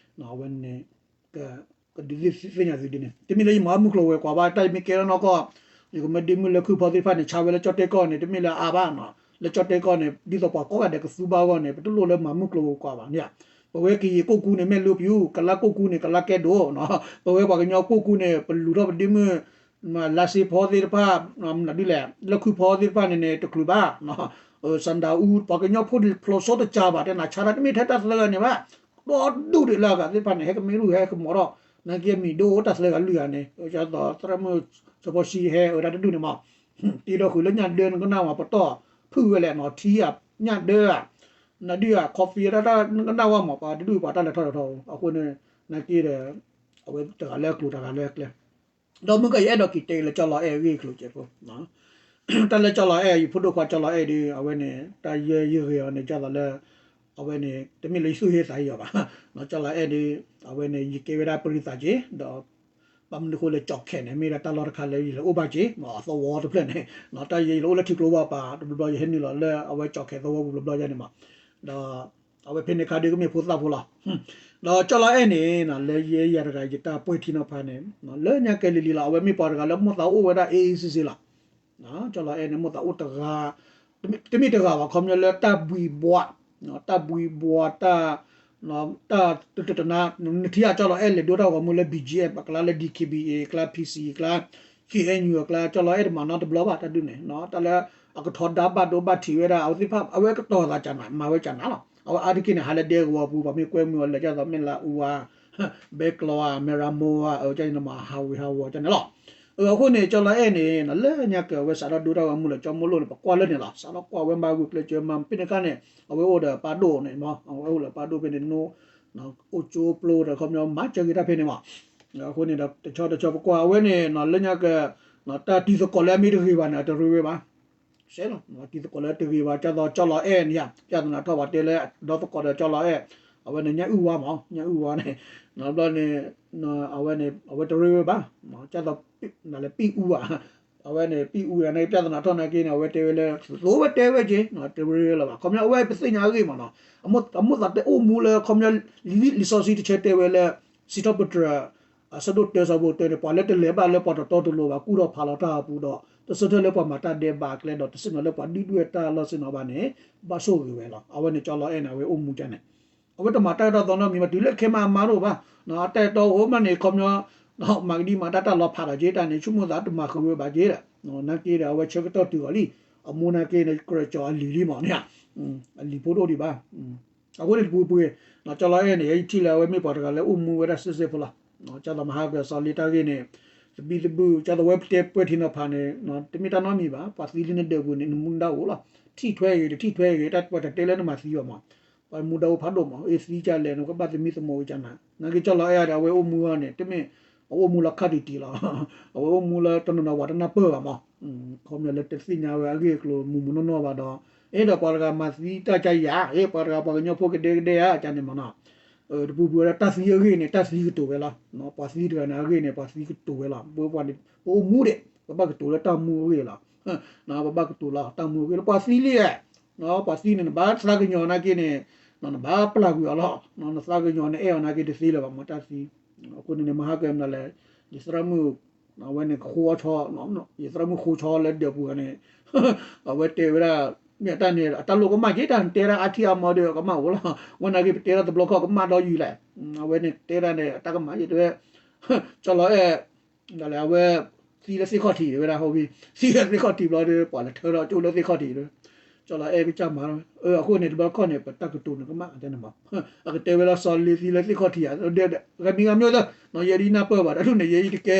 အဝဲန့ၣ် ကဒုးသ့ၣ်ညါသုဒ်န့ၣ် တမ့ၢ်လၢယမၤမုၢ်ကျိၤဝဲၤကွာ်ဘၣ် တၢ်ယမ့ၢ်ကဲထီၣ်နီၢ်ကီၢ် ယကမၢဒ့မုၣ်လၢခုဖီသ့ၣ်တဖၣ်န့ၣ် ဆါဝဲလၢကၠီၣ်တဲၣ်ကီၢ်န့ၣ် တမ့ၢ်လၢအါဘၣ် လၢကၠီၣ်တဲၣ်ကီၢ်န့ၣ် ဒ်သိးပှၤကိးဂၤဒဲးကသူဘၣ်အဂီၢ်န့ၣ် ပတလိၣ်လၢမၤမုၢ်ကျိၤဝဲၤကွာ်ဘၣ်န့ၣ် ပဝဲကယံာ်ကိၣ်ကူန့ၣ် မ့ၢ်လၢပယူၤ ကလါကိၣ်ကူန့ၣ် ကလါကဲဒိၣ် ပဝဲပှၤကညီကိၣ်ကူန့ၣ် ပလူၤထီၣ်ပဒ့မုၣ် လါစ့ဖီသ့ၣ်တဖၣ် မနုၤဒ်လဲၣ် လၢခုဖီသ့ၣ်တဖၣ်န့ၣ်န့ၣ် တချုးဘၣ် စၣ်ဒၤအူ ပှၤကညီဖိဖျိးစိတကၢဘၣ် တဲနၤဆါတၢ်တမ့ၢ်ထဲတၢ်သၢဂၤန့ၣ်ဘၣ် ဒီဒူၣ်ဒံးလၢအဂၤသ့ၣ်တဖၣ်န့ၣ် ဟဲကမ့ၢ်ရူၢ်ဟဲကမီၤထီၣ် နာ်က့မံၤဒိၣ်တၢ်သၢဂၤလွံၢ်ဂၤန့ၣ် ကၢ်သိးသရၣ်မုၣ် စီၤဖီၡံဟဲအၢတၢ်တဒူၣ်န့ၣ်မး တ့ထီၣ်ဃုာ်လၢညၣ်ဒၢနကနၣ်ဝဲပတီၢ် ဖုၣ်ဝဲလဲၣ်နီၤ ထံဧါ ညၣ်ဒၢဧါ နဒုးဧါ coffee တၢ်နကနၣ်ဝဲမး ပှၤတဒူၣ်ပှၤတၢ်လဲၤထီၣ်လဲၤထီၣ် အဃိန့ၣ် နာ်က့ဒီး အဝဲတဂၤလၢအကျိၤတဂၤလၢအကျဲ ဒီးမုၢ်ကယအဲၣ်ဒိးက့ၤတဲလၢကၠီလီၤအဲၣ်အဂ့ၢ်အကျိၤကဲးဖိ တၢ်လၢကၠီလီၤအဲၣ် ယဖိဒိၣ်ခွါကၠီလီၤအဲၣ်ဒီး အဝဲန့ၣ် တၢ်ယဲယဂ့ၤအီၤန့ၣ် ကၢ်သိးလၢ အဝဲန့ၣ် တမ့ၢ်လၢယသူၣ်ဟ့သးဟ့အီၤဘၣ် ကၠီလီၤအဲၣ်ဒီး အဝဲန့ၣ် ယကဲဝဲဒၣ်ပရံသးက့ၤ ဒီး ဘၣ်မနုၤဃိလဲၣ် ကၠီခဲန့ၣ် မ့ၢ်ဒၣ်တၢ်လီၢ်တခါလၢယလဲၤအိၣ်ဘၣ်က့ၤ မ့ၢ်အသဝီတဖျၢၣ်န့ၣ် တၢ်ယဲယလဲၤအိၣ်လၢထံကျိဝါပၤ တဘျီဘျီယဟဲနုာ်လီၤလၢအဝဲကၠီခဲသဝီပူၤတဘျီဘျီန့ၣ်မး ဒီး အဝဲဖဲန့ၣ်ခါဒုးကမ့ၢ်ဖိသၣ်ဖိလီၤ ဒီးကၠီလီၤအဲၣ်န့ၣ် လၢယဲယၤတဂၤယတၢ်ပှဲၤထံနီၤဖးန့ၣ် လၢညါကဲလံၤလံၤလီၤ အဝဲမ့ၢ်ပှၤတဂၤလၢမိၣ်သးအိၣ်ဝဲဒၣ်အ့စ့စ့လီၤ ကၠီလီၤအဲၣ်န့ၣ် မိၣ်သးအိၣ်တဂၤ တမ့ၢ်တဂၤဘၣ် ခီပညီလၢတၢ်ဘှံးဘှီး တၢ်ဘှံးဘှီး တၢ် တၢ်တတနါ နထံၣ်အကၠီလီၤအဲၣ်လဲၤဒိတၢ်ဂီၤမူလၢ ဘီၣ်ကၠီၣ်အ့ၣ် အကျါ လၢ ဒံၣ်ခ့ဘံၣ်အ့ၣ် အကျါ ဖံၣ်စံၣ် အကျါ ခ့ၣ်အဲၣ်ယူၣ် အကျါ ကၠီလီၤအဲၣ်တမၤနီတဘျီဘၣ်တၢ်ဒုးန့ၣ် တၢ်လၢ အကထီဒါဘၣ်ဒိဘၣ်ထံးဝဲဒၣ် အဝဲသ့ၣ်တဖၣ် အဝဲကတီၤသးကၢ်နၤ မၤဝဲကၢ်နၤလီၤ အဝဲအါတက့ၢ်န့ၣ် ဟးလၢဒဲကဝီၤပူၤ ပှၤမ့ၢ်ကွဲမုာ်အီၤလဲၤကၠၢ်သိး မဲၢ်လးအူဝါ ဘဲကျီၤဧါ မဲၢ်ရမိၤဧါ အကၠၢ်န့ၣ်မး ဟးဝ့ၤဟးဝီၤကၠၢ်န့ၣ်လီၤ အဃိန့ၣ် ကၠီလီၤအဲၣ်န့ၣ် လၢညါကၢးအဝဲစးထီၣ်ဒိတၢ်ဂီၤမူလၢကၠီမိၢ်လိၣ်န့ၣ် ပကွၢ်လၢန့ၣ်လီၤ. စးထီၣ်ကွၢ်ဝဲမၤဂုာ်ကျဲးစၢးမၤဖဲန့ၣ်အခါန့ၣ် အဝဲအိၣ်ဒီးပၢ်ဒိၣ်န့ၣ်မး အဝဲအိၣ်လၢပၢ်ဒိၣ်ဖဲန့ၣ် အိၣ်ကၠိပျိဒီးခီပညီမၤစၢၤက့ၤတၢ်ဖဲန့ၣ်မး. အဃိန့ၣ်ဒီး တဆီတဆီပကွၢ်အဝဲန့ၣ် လၢညါကၢး တၢ်တံၤသကိးလၢအမ့ၢ်တဂ့ၤဘၣ်န့ၣ် အတရ့ဝဲဘၣ် စဲလီၤ တံၤသကိးလၢတဂ့ၤဘၣ် ကၢ်သိးကၠီလီၤအဲၣ်န့ၣ် ပြဿနာထီၣ်ပှၤတဲလၢ ဒီသကိးဒီးကၠီလီၤအဲၣ် အဝဲန့ၣ် ညၣ်အုၣ်ဝါမး ညၣ်အုၣ်ဝါန့ၣ် ဘျီန့ၣ် အဝဲန့ၣ် အဝဲတရ့ဝဲဘၣ် ကၢ်သိး လဲၤပံၣ်အူဘၣ် အဝဲန့ၣ် ပံၣ်အူန့ၣ် ပြဿနာထီၣ်နာ်က့န့ၣ် အဝဲတဲဝဲလၢ သိးဝဲတဲဝဲက့ၤ တရ့ဝဲလၢၤဘၣ် ခီပညီ အဝဲပသ့ၣ်ညါအဂ့ၢ်မးနီၤ အမိၢ်သးတအိၣ်မူလၢခီပညီ လံာ်စီဆှံတဆၢတဲဝဲလၢ စံးထီၣ်ပတြၢၤ အဆၢဒိၣ်တၢ ဆၢဖိတၢန့ၣ် ပှၤလၢတလဲၤဘၣ်လၢပှၤတတီတလိၤဘၣ် ကူၣ်ထီၣ်ဖးလီၤတၢ်အပူၤဒီး တဆၢထၢၣ်လၢပှၤမၤတၢ်ဒဲးဘးအကျဲဒီး တဆ့ၣ်နီၤလၢပှၤဒုၣ်ဒွဲၣ်တၢ်အလီၢ်ဆ့ၣ်နီၤဘၣ်န့ၣ် ဘၣ်ဆိၣ်ဂ့ၤဝဲလီၤ. အဝဲန့ၣ် ကၠီလီၤအဲၣ်န့ၣ် အဝဲအိၣ်မူကန့ၣ် အဝဲတမၤတၢ်ကတီၢ်သီနီတမံၤဘၣ် တုၤလၢခဲမးအမါတအိၣ်ဘၣ် အတၢ်အဲၣ်တီအိၣ်မးန့ၣ် ခီပညီ မၤကဒံမၤတၢ်တၢ်လီၤဖးဒီးက့တၢ်န့ၣ် ဆိကမိၣ်သးတမၤဃုာ်ဝဲဘၣ်က့ဒီး နာ်က့ဒီး အဝဲဆၢကတီၢ်တုၤအီၤလံ အမိၢ်နာ်က့န့ၣ် ကြၢးကၠီၤအလံၤလံမးန့ၣ် အလံၤဖိတအိၣ်ဒံးဘၣ် အဃိန့ၣ်တပူၤပူၤ ကၠီလီၤအဲၣ်န့ၣ် ယထံၣ်လၢအဝဲမ့ၢ်ပှၤတဂၤလၢအိၣ်မူဝဲဒၣ်စ့စ့ဖိလီၤ. ကၢ်သိးမဟါကၢးစီၤလ့တၢ်ဂ့ၢ်န့ၣ် သဘံၣ်သဘုၣ် ကၢ်သိးဝဲတဲပှဲၤထံနီၤဖးန့ၣ် တမ့ၢ်တၢ်နီတမံၤဘၣ် ပှၤသံလၢနဒၢးပူၤန့ၣ် နမူနဒါအိၣ်လီၤ. ထံၣ်ထွဲဂ့ၤ တထံၣ်ထွဲဂ့ၤ တၢ်ပှၤတတဲလၢနမၤသံဘၣ်မး ပှၤမူဒါအိၣ်ဖးဒိၣ်မး အ့ၣ်သံကလဲၣ် နကဘၣ်သမံသမိးဝဲကနၤ နာ်က့ကၠီလီၤအဲၣ်ဒီး အဝဲအိၣ်မူအီၤန့ၣ် တမ့ၢ် အအိၣ်မူလီၤခါတံၢ်တံၢ်လီၤ အဝဲအိၣ်မူလၢတနီၤနီၤဝဲတနၢ်ပၢၢ်ဘၣ်မး ခီပညီလၢတသ့ၣ်ညါဝဲအဂ့ၢ်အကျိၤမုၢ်မုၢ်နီၢ်နီၢ်ဘၣ်ဒီး အဲၣ်ဒိးပှၤတဂၤမၤသံတၢ်ကါယၤ အဲၣ်ပှၤတဂၤပှၤကညီဖိကဒဲကဒဲဧါ ကန့ၣ်မးနီၤ တပူၤပူၤဝဲဒၣ်တၢ်သံအဂ့ၢ်န့ၣ် တၢ်သံကတိၤဝဲလီၤ. ပှၤသံတဂၤန့ၣ်အဂ့ၢ်န့ၣ် ပှၤသံကတိၤဝဲလီၤ. ပဝဲပှၤန့ၣ် ပအိၣ်မူဒံး ပဘၣ်ကတိၤလၢတၢ်မူအဂ့ၢ်လီၤ. ပဘၣ်ကတိၤလီၤ တၢ်မူအဂ့ၢ်လၢ ပှၤသံလံဧါ ပှၤသံန့ၣ် နဘၣ်သးကညီၤနာ်က့န့ၣ် နဘၣ်ပျၢ်ကွံာ်အီၤလီၤ. နသးကညီၤနအဲၣ်အီၤနာ်က့တသ့လၢၤဘၣ် မ့ၢ်တၢ်သံ အဃိန့ၣ်န့ၣ် မဟါကၢ်မနုၤလဲၣ် ယသရၣ်မုၣ် အဝဲန့ၣ်ကဃိအီၤဆီ ယသရၣ်မုၣ်ဃိဆီလၢဒၢးပူၤန့ၣ် အဝဲတဲဝဲဒၣ် မ့ၢ်အတၢ်န့ၣ် အတၢ်လိၣ်ကမၣ်က့ တၢ်တဲဒၣ်အါထံအါမီဒီးကမၣ်အိၣ်လီၤ. ဝဲနာ်က့ ပတဲဒၣ်တဘျီခီၣ်ကမၣ်ဒီးယုာ်လဲၣ်. အဝဲန့ၣ်တဲဒၣ်န့ၣ် အတၢ်ကမၣ်ယတဲဝဲ ကၠီလီၤအဲၣ် ဒ်လဲၣ် အဝဲ သံလၢသ့ၣ်ခီၣ်ထံးဝဲဒၣ် ဟီဘံ သံလၢသ့ၣ်ခီၣ်ထံးဘျီဒီး ပှၤလဲၤထၢထီၣ်ကၠိလၢသ့ၣ်ခီၣ်ထံးဒီး ကၠီလီၤအဲၣ်ကစၢ်မၤ အဃိန့ၣ် တဘျီခီၣ်န့ၣ် ပတၢ်ကတိၤန့ၣ်ကမၣ်တဲန့ၣ်မး အကတဲဝဲလၢစီၤလ့သံလၢသ့ၣ်ခီၣ်ထံးဧါ ဂဲမံၤဂၤမ့ၢ်သၢ နီၢ်ယဲဒ်နၢ်ပၢၢ်ဘၣ်တၢ်ဒူၣ်န့ၣ် ယဲအံၤတကဲ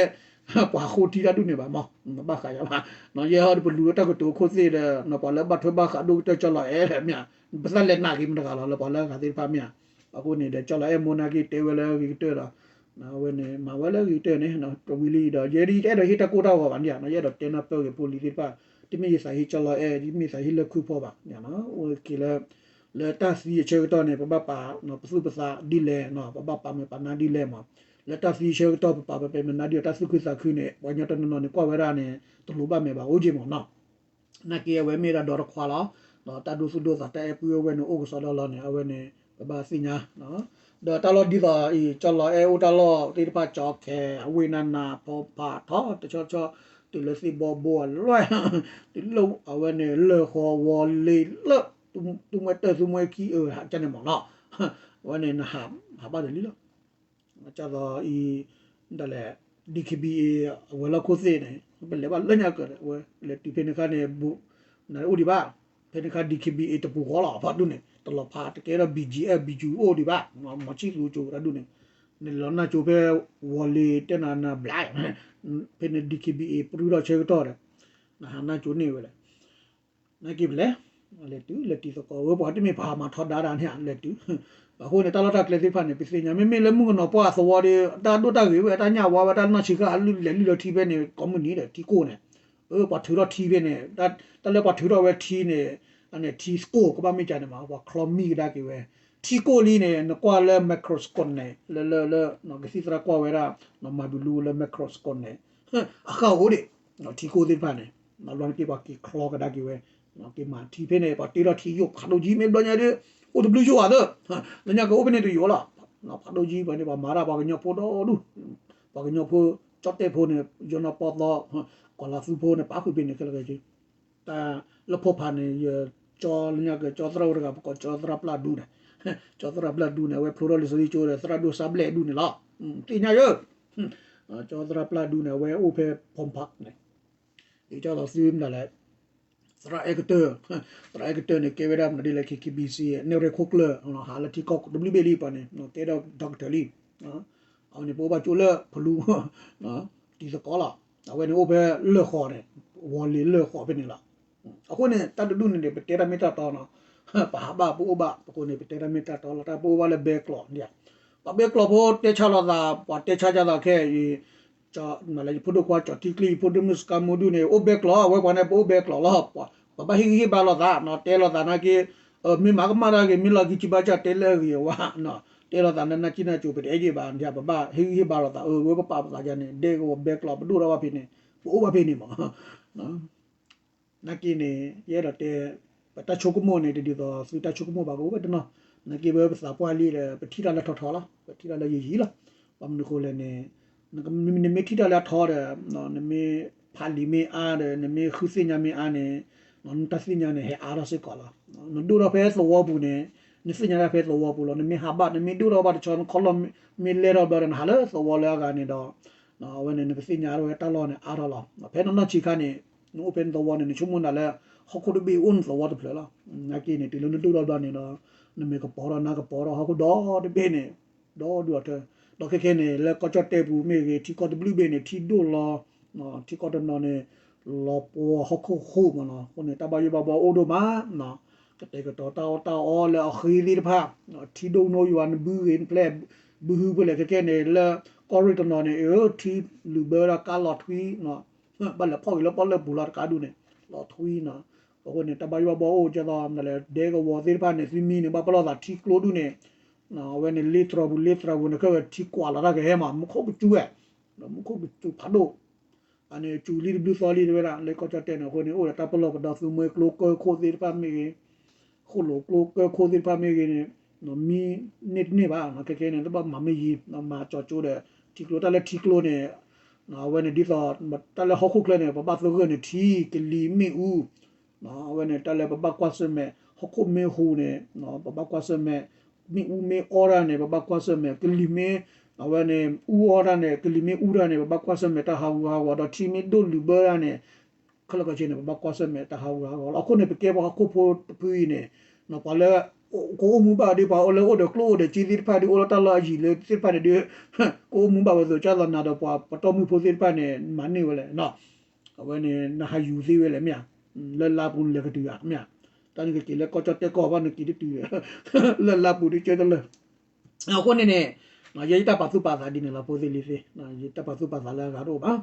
ပှၤဃိထံတၢ်ဒူၣ်န့ၣ်ဘၣ်မး ဘၣ်ဃးယၤဘၣ် နီၢ်ယဲဟီဒီးပလူၤလၢတၢ်ကတိၤခိၣ်သ့ၣ်ဒီး နီၢ်ပှၤလၢဘၣ်ထွဲဘၣ်ဃးဒိၣ်ကတၢၢ်ကၠီလီၤအဲၣ်မ့ၢ် ပသးလဲၤနာ်က့မတဂၤလီၤ လၢပှၤလၢအဂၤသ့ၣ်တဖၣ်မ့ၢ် အဃိန့ၣ်ဒီး ကၠီလီၤအဲၣ်မိၢ်နာ်က့တဲဝဲလၢဂ့ၤကတၢၢ်ဒီး အဝဲန့ၣ် မၤဝဲလၢဂ့ၤကတၢၢ်န့ၣ် တဝံၤလံဒီး ယဲဒ်ယတအဲၣ်ဒိးဟ့ၣ်တၢ်ကိၢ်တၢ်ဂီၤဘၣ်န့ၣ် ယအဲၣ်ဒိးတဲနၢ်ပၢၢ်ဂ့ၤဖိလံၤသ့ၣ်တဖၣ် တမ့ၢ်ယသးဟ့ကၠီလီၤအဲၣ် ယမ့ၢ်သးဟ့ၣ်လၢၢ်ခုၣ်ဖီဘၣ် အိၣ်က့ၤလၢ လၢတၢ်သံအဆၢကတီၢ်န့ၣ် ပဘၣ်ပာ်ပသူၣ်ပသးဒ်လဲၣ် ပဘၣ်ပာ်မဲာ်ပာ်နါဒ်လဲၣ်မး လၢတၢ်သံအဆၢကတီၢ် ပပာ်ပမဲာ်ပာ်နါဒ်အတၢ်သူၣ်ခုသးခုန့ၣ် ပှၤကညီတနီၤနီၤန့ၣ် ကွၢ်ဝဲဒၣ်န့ၣ် တလိၣ်ဘၣ်မဲာ်ဘၣ်အိၣ်က့မးနီၤ နာ်က့အဝဲမ့ၢ်ဒၣ်ဒီတခွါလီၤ ဒီးတၢ်ဒိသူၣ်ဒိသးတၢ်အဲၣ်ပုၢ်အဲၣ်ဝဲၢ်န့ၣ် အိၣ်ကစီဒီလီၤန့ၣ် အဝဲန့ၣ် ပဘၣ်သ့ၣ်ညါ ဒီးတၢ်လီၢ်ဒ်သိးအံၤ ကၠီလီၤအဲၣ်အိၣ်တၢ်လီၢ်သ့ၣ်တဖၣ် ကၠီခဲ အဝ့ၢ်နၢ်နၢ် ဖီဖးထီ တဆီဆီ တုၤလၢသ့ၣ်ဘီဘိအလွဲၢ် တုၤလၢအဝဲန့ၣ် လၢၢ်ဃီဝီၤလ့ၤလၢ သူမှဲတၢ်သူမှဲခံအၢ ကန့ၣ်မးနီၤ အဝဲန့ၣ် နဟးဘၣ်တလံလီၤ ကၢ်သိးအံၤ ဒ်လဲၣ် DKBA အဝဲၤလီၢ်ခိၣ်သ့ၣ်န့ၣ် ပလဲၤဘၣ်လၢညါကၢးဒီး အဝဲလဲၤတုၤဖဲန့ၣ်အခါန့ၣ် ဘူး နအိၣ်ဒံးဘၣ် ဖဲန့ၣ်အခါ DKBA တပူၤဃီလီၤ ဖးဒိၣ်န့ၣ် တလီၤဖးတကဲထီၣ် ဘံၣ်ကၠံၣ်အဲၣ် ဘံၣ်ကၠံၣ်အိၣ်ဒံးဘၣ် မၤဆံၣ်သူကၠိတၢ်ဒူၣ်န့ၣ် နလဲၤလီၤနၢ်ကၠိဖဲ ဝီၤလ့ၤတဲနၤနၤဘျါ ဖဲန့ၣ် DKBA ပရူၢ်ထီၣ်ဆၢကတီၢ်ဒီး နဟးနၢ်ကၠိန့ၢ်ဝဲလဲၣ် နာ်က့ပလဲၤ လဲၤတုၤလဲၤတံၤသကိးဝဲ ပှၤတမ့ၢ်ပှၤမၤထီဒါတၢ်န့ၣ် လဲၤတုၤ အဃိန့ၣ် တၢ်လီၢ်တၢ်ကျဲသ့ၣ်တဖၣ်န့ၣ် ပသ့ၣ်ညါ မ့မ့ၢ်လၢမုၣ်ကနီၤပှၢ်အသဝီဒီး တၢ်ဒိၣ်တၢ်ဂ့ၤဝဲ တၢ်ညၣ်ဝါဝဲ တၢ်နီၢ်ဆံးဃာ် လဲၤလုၢ်လၢထံဖဲန့ၣ် ကိးမုၢ်နံၤဒီး ထံကိၢ်န့ၣ် ပှၤထုးထီၣ်ထံဖဲန့ၣ် တၢ်လၢပှၤထုးထီၣ်ဝဲထံန့ၣ် အန့ၣ်ထံကိၢ်ကဘၣ်မ့ၢ်ကန့ၣ်မး ပှၤချီမံကဒါက့ၤဝဲ ထံကိၢ်လံန့ၣ် နကွၢ်လၢ microscope န့ၣ် လၢလၢလၢ ကသံၣ်သရၣ်ကွၢ်ဝဲဒၣ် မၤဒူလူလၢ microscope န့ၣ် အဃၢ်အိၣ်ဒံး ထံကိၢ်သ့ၣ်တဖၣ်န့ၣ် ဘျီန့ၣ်က့ၤပှၤက့ၤချီကဒါက့ၤဝဲ က့ၤမၤထံဖဲန့ၣ် ပှၤတ့ထီၣ်ထံယိာ်ဖးဒိၣ်ကံ မ့ၢ်ဘျီညါဒီး အိၣ်တဘျုးယိာ်ဘၣ်သၢ လၢညါကအိၣ်ဖဲန့ၣ်တယိာ်လီၤ ဖးဒိၣ်ကံ ပှၤန့ၣ် ပှၤမၤတၢ်ပှၤကညီဖိဒီဒူၣ် ပှၤကညီဖိ ကၠီၣ်တဲၣ်ဖိန့ၣ် ယနီၢ်ပီသီ ကီၢ်လၤသူဖိန့ၣ် ပာ်ဃုာ်ဖဲန့ၣ်ခဲလၢာ်ခဲဆ့ တၢ်လၢဖီဖးန့ၣ် ယကၠီလၢညါကၠီသရၣ်အိၣ်တဂၤ ပကိးကၠီသရၣ်ပျၢ်ဒူန့ၣ် ကၠီသရၣ်ပျၢ်ဒူန့ၣ် အဝဲဖျိထီၣ်လံာ်စီဆှံကၠိဒီး သရၣ်ဒိၣ်စၢ်ဘျဲၣ်ဒူန့ၣ်လီၤ သ့ၣ်ညါယၢ ကၠီသရၣ်ပျၢ်ဒူန့ၣ် အဝဲအိၣ်ဖဲ ဖီဖးန့ၣ် ယကၠီသီသုမနုၤလဲၣ် သရၣ်အဲၣ်ကတၢၢ် သရၣ်အဲၣ်ကတၢၢ်န့ၣ် ကဲဝဲဒၣ်မနုၤဒ်လဲၣ် KKBC နဲၣ်ရဲၣ်ခိၣ်ကျၢၢ် ဟးလၢထံကီၢ်တဘျုးဘ့ၣ်လံပှၤန့ၣ် ကဲဒီး doctor လံ အဝဲန့ၣ် ပအိၣ်ဘၣ်ကၠိလၢဖလူ တံၤသကိးလီၤ အဝဲန့ၣ်အိၣ်ဖဲလၢၢ်ဃီန့ၣ်, ဝီၤလ့ၤလၢၢ်ဃီဖဲန့ၣ်လီၤ. အဃိန့ၣ် တၢ်တဒူၣ်န့ၣ်န့ၣ် ပတဲတၢ်မ့ၢ်တၢ်တီနီၤ, ပဟးဘၣ်ပအိၣ်ဘၣ်, အဃိန့ၣ် ပတဲတၢ်မ့ၢ်တၢ်တီလီၤ. တၢ်ပအိၣ်ဘၣ်လၢဘဲကျိးဒၣ်, ပှၤဘဲကျိးဖိတဲဆါလိာ်သး, ပှၤတဲဆါလိာ်သးခဲအံၤ, ယဖိဒိၣ်ခွါကၠီၤထံကျံ, ယဖိဒိၣ်မုၣ်စကါမူဒူၣ်န့ၣ် အိၣ်ဘဲကျိး, အဝဲပှၤန့ၣ် ပအိၣ်ဘဲကျိးလီၤ. ပဘၣ်ဟ့ၣ်ဂံၢ်ဟ့ၣ်ဘါလိာ်သးနီၤ, တဲလိာ်သးနာ်က့ မ့ၢ်မၤကမၣ်တၢ်ဂ့ၤ, မ့ၢ်လီၤကံကံဘါစၢ်တဲလၢအဂ့ၤအဝါ, တဲလိာ်သးလၢနၢ်ကံနၢ်ကိၤ ပတအဲၣ်က့ၤဘၣ်, ပဘၣ်ဟ့ၣ်ဂံၢ်ဟ့ၣ်ဘါလိာ်သး, အဝဲပပာ်ပသးယါန့ၣ် ဒဲကဝီၤဘဲကျိး ပဒိၣ်ထီၣ်ဘၣ်ဖဲန့ၣ်, ပအိၣ်ဘၣ်ဖဲန့ၣ်မး. နာ်က့န့ၣ် ယအဲၣ်ဒိးတဲ ပတၢ်ဆိကမိၣ်န့ၣ် တဒ်သိးသုတၢ်ဆိကမိၣ်ဘၣ် ကအိၣ်ဝဲတနီၤ, နာ်က့ပဝဲပသးပှၢ်လံဒီး ပထံၣ်တၢ်လၢထီထီလီၤ, ပထံၣ်တၢ်လၢယံာ်ယံာ်လီၤ. ဘၣ်မနုၤအဃိလဲၣ်န့ၣ် နမ့ၢ်ထံၣ်တၢ်လၢအထီဒီး နမ့ၢ်ဖးလံာ်မ့ၢ်အါဒီး နမ့ၢ်ဃုသ့ၣ်ညါမ့ၢ်အါန့ၣ် နတၢ်သ့ၣ်ညါန့ၣ် ဟဲအါထီၣ်စ့ၢ်ကီးလီၤ. နဒိၣ်ထီၣ်ဖဲသဝီပူၤန့ၣ် နသ့ၣ်ညါတၢ်ဖဲသဝီပူၤလီၤ. နမ့ၢ်ဟးဘၣ် နမ့ၢ်ဒိၣ်ထီၣ်ဘၣ်တဆီ နခီၣ်လီၢ်မ့ၢ်လဲၢ်ထီၣ်ဘျီဒီး နဟးလၢသဝီလၢအဂၤန့ၣ်ဒီး အဝဲန့ၣ် နကသ့ၣ်ညါထီၣ်ဝဲတၢ်လီၢ်န့ၣ်အါထီၣ်လီၤ. ဖဲနနီၢ်ဆံးခါန့ၣ် နအိၣ်ဖဲနသဝီန့ၣ် နဆိကမိၣ်နၤလၢ ဟီၣ်ခိၣ်တဘ့ၣ်အိၣ်နသဝီတဖျၢၣ်လီၤ. နာ်က့န့ၣ် တုၤလၢနဒိၣ်ထီၣ်ဘျီန့ၣ်ဒီး နမ့ၢ်ကပီၤထီၣ်နၤကပီၤထီၣ်ဟီၣ်ခိၣ်ဒီတဘ့ၣ်န့ၣ် ဒီဒူၣ်အီၤထၢ, ဒီးခဲခဲန့ၣ် လၢကီၢ်ကၠီၣ်တဲၣ်ပူၤမ့ၢ်ဂ့ၤ ထံကီၢ်တဘျုးဘ့ၣ်န့ၣ် ထံဒိၣ်လီၤ, ထံကီၢ်တနီၤန့ၣ် လီၤပှီၤဟီၣ်ခိၣ်ဃိမးနီၤ. အဃိန့ၣ် တၢ်ဘၣ်ယိၣ်ဘၣ်ဘှီအိၣ်ဒိၣ်မး, ကတဲာ်ကတီၤတၢ်အီၣ်တၢ်အီလၢအဃ့သ့ၣ်တဖၣ်, ထံဒိၣ်နိယွၤနဘုဂ့ၤနဖျဲၣ် ဘုဟုဖဲလဲၣ်ခဲခဲန့ၣ် လၢကီၢ်ရ့ၣ်တနီၤန့ၣ် ထံလုာ်ဘၢဒၣ်ကါလီၤထွံနီၤ, ဘၣ်လဲၤဖီၣ်က့ၤလၢပီၣ်လဲၣ်ပူၤလီၤတကးဒူၣ်န့ၣ် လီၤထွံနီၤ. အဃိန့ၣ် တၢ်ဘၣ်ယိၣ်ဘၣ်ဘှီအိၣ်ကဲသိး ဒဲကဝီၤသ့ၣ်တဖၣ်န့ၣ် သုမံန့ၣ် ဘၣ်ပလီၢ်သးထံကျိဒူၣ်န့ၣ် အဝဲန့ၣ် လ့တြီၤပူၤ လ့တြီၤပူၤန့ၣ် ခဲဝဲထံကွၢ်လီၤတၢ်ကဟဲမး မူခိၣ်ကစူၤဝဲ, မူခိၣ်ကစူၤဖးဒိၣ် အန့ၣ် စူၤလံတဘျုးသီလံတဝဲဒၣ် လၢကီၢ်ကၠီၣ်တဲၣ်န့ၣ် အဃိန့ၣ် အိၣ်ဒီးတၢ်ပလီၢ်ပဒီ သူမွဲကျိကၢၢ်ခိၣ်သ့ၣ်တဖၣ်မ့ၢ်ဂ့ၤ, ဃိၣ်လိာ်ကျိကၢၢ်ခိၣ်သ့ၣ်တဖၣ်မ့ၢ်ဂ့ၤန့ၣ် မံန့ၢ်တန့ၢ်ဘၣ် ခဲခဲန့ၣ် တဘၣ်မၤမ့ၢ်ယံၤ မၤကၠီၤကၠိဒီး ထံကျိတၢ်လၢထံကျိန့ၣ် အဝဲန့ၣ်ဒ်သိး တၢ်လၢဟီၣ်ခိၣ်ချၢန့ၣ် ပဘၣ်သဂၢၢ်န့ၣ် ထံကလံၤမ့ၣ်အူ အဝဲန့ၣ် တၢ်လၢပဘၣ်ကွၢ်ဆၢၣ်မဲာ် ဟီၣ်ခိၣ်မ့ၢ်ဟူးန့ၣ် ပဘၣ်ကွၢ်ဆၢၣ်မဲာ် မ့ၣ်အူမ့ၢ်အီၣ်တၢ်န့ၣ် ပဘၣ်ကွၢ်ဆၢၣ်မဲာ် ကလံၤမ့ၢ် အဝဲန့ၣ် အူအီၣ်တၢ်န့ၣ် ကလံၤမ့ၢ်အူတၢ်န့ၣ် ပဘၣ်ကွၢ်ဆၢၣ်မဲာ်တၢ်ဟးဂူာ်ဟးဂီၤ ဒီးထံမ့ၢ်ဒိၣ်လုာ်ဘၢတၢ်န့ၣ် ခဲလၢာ်ခဲဆ့န့ၣ် ပဘၣ်ကွၢ်ဆၢၣ်မဲာ်တၢ်ဟးဂူာ်ဟးဂီၤလီၤ. အဃိန့ၣ် ပကဲပှၤဟီၣ်ခိၣ်ဖိတဖုအံၤန့ၣ် ပှၤလၢ ကအိၣ်မူဘၣ်ဒီး ပှၤအိၣ်လၢအိၣ်ဒီးကျိအိၣ်ဒီးစ့သ့ၣ်တဖၣ်ဒီး အိၣ်လၢတၢ်လီၢ်အယံၤလၢသ့ၣ်တဖၣ်န့ၣ်ဒီး ကအိၣ်မူဘၣ်ဝဲသိး ကၢ်သိးနၤဒီးပှၤပတီၢ်မုၢ်ဖိသ့ၣ်တဖၣ်န့ၣ် မၤန့ၢ်ဝဲလဲၣ် အဝဲန့ၣ် နဟးယူၤသ့ဝဲလဲၣ်မ့ၢ်ဧါ, လၢလါပူၤနလဲၤကတုၤဧါမ့ၢ်ဧါ, တၢ်နကက့ၤလၢကီၢ်ကၠီၣ်တဲၣ်ကီၢ်ဘၣ်နက့ၤတတုၤ လၢလါပူၤဒ်ကၢတလၢာ် အဃိန့ၣ်န့ၣ် ယဲယတၢ်ပာ်သူၣ်ပာ်သးဒ်န့ၣ်လီၤ ဖိသ့ၣ်လံၤသ့ၣ်, ယတၢ်ပာ်သူၣ်ပာ်သးလၢအဂၤတအိၣ်ဘၣ်.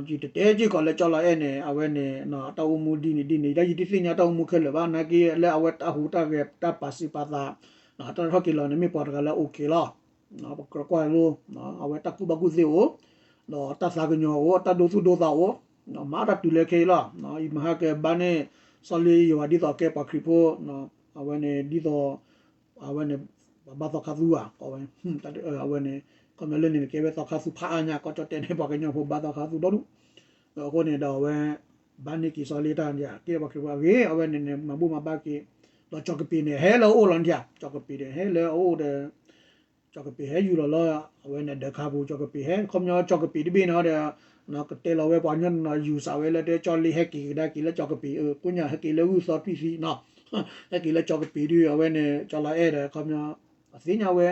ယတတဲစ့ၢ်ကီးလၢကၠီလီၤအဲၣ်န့ၣ် အဝဲန့ၣ် တၢ်အိၣ်မူဒ်န့ၣ်ဒ်န့ၣ် ယတၢ်ယတသ့ၣ်ညါတၢ်အိၣ်မူခဲလၢာ်ဘၣ် နာ်က့လၢအဝဲတၢ်ဟူးတၢ်ဂဲၤတၢ်ပာ်စံးပာ်သး တၢ်ထီၣ်က့ၤလီၤန့ၣ် မ့ၢ်ပှၤတဂၤလၢအအိၣ်က့ၤလီၤ ပကြၢးကွၢ်လိ အဝဲတၢ်ကူၣ်ဘၣ်ကူၣ်သ့အိၣ်, ဒီးတၢ်သးကညီၤအိၣ် တၢ်ဒိသူၣ်ဒိသးအိၣ်, မၤတၢ်တုၤလၢခဲအံၤလီၤ. ယမၤဟါကဘါန့ၢ် စီၤလ့ယွၤဒ်သိးကဲပှၤခရံာ်ဖိ, အဝဲန့ၣ်ဒ်သိး အဝဲန့ၣ် ပဘါသီခါသူဧါ ကိးဝဲ, အဝဲန့ၣ် ခီပညီလၢန့ၣ် ကဲဝဲသီခါသူဖးအါညါ ကီၢ်ကၠီၣ်တဲၣ်န့ၣ် ပှၤကညီဖိဘါသီခါသူဒီဒူၣ်, အဃိန့ၣ်ဒီးအဝဲ ဘါန့ၢ်က့ၤစီၤလ့တၢ်န့ၣ် ကဲပှၤခရံာ်ဖိအဂ့ၢ် အဝဲန့ၣ်န့ၣ် မၤဘူၣ်မၤဘါက့ၤ, ဒီးကၠီၤကပ့ၤန့ၣ် ဟဲလၢအအိၣ်လီၤန့ၣ် ကၠီၤကပ့ၤန့ၣ် ဟဲလၢအအိၣ်ဒီး ကၠီၤကပ့ၤဟဲယူၤလီၤလၢ အဝဲန့ၣ်ဒၢးခါပူၤ ကၠီၤကပ့ၤဟဲ ခီပညီကၠီၤကပ့ၤတဘ့ၣ်န့ၣ်ဒီး ကတဲလီၤဝဲပှၤကညီန့ၣ် ယူၤစးဝဲလၢတဲကၠီလ့ဟဲက့ၤကဒါက့ၤလၢကၠီၤကပ့ၤ ကိညၣ်ဟဲက့ၤလၢဂုၢ်သီထွံၣ်သံနီၤ ဟဲက့ၤလၢကၠီၤကပ့ၤဒီး အဝဲန့ၣ် ကၠီလီၤအဲၣ်ဒီး ခီပညီ အသ့ၣ်ညါဝဲ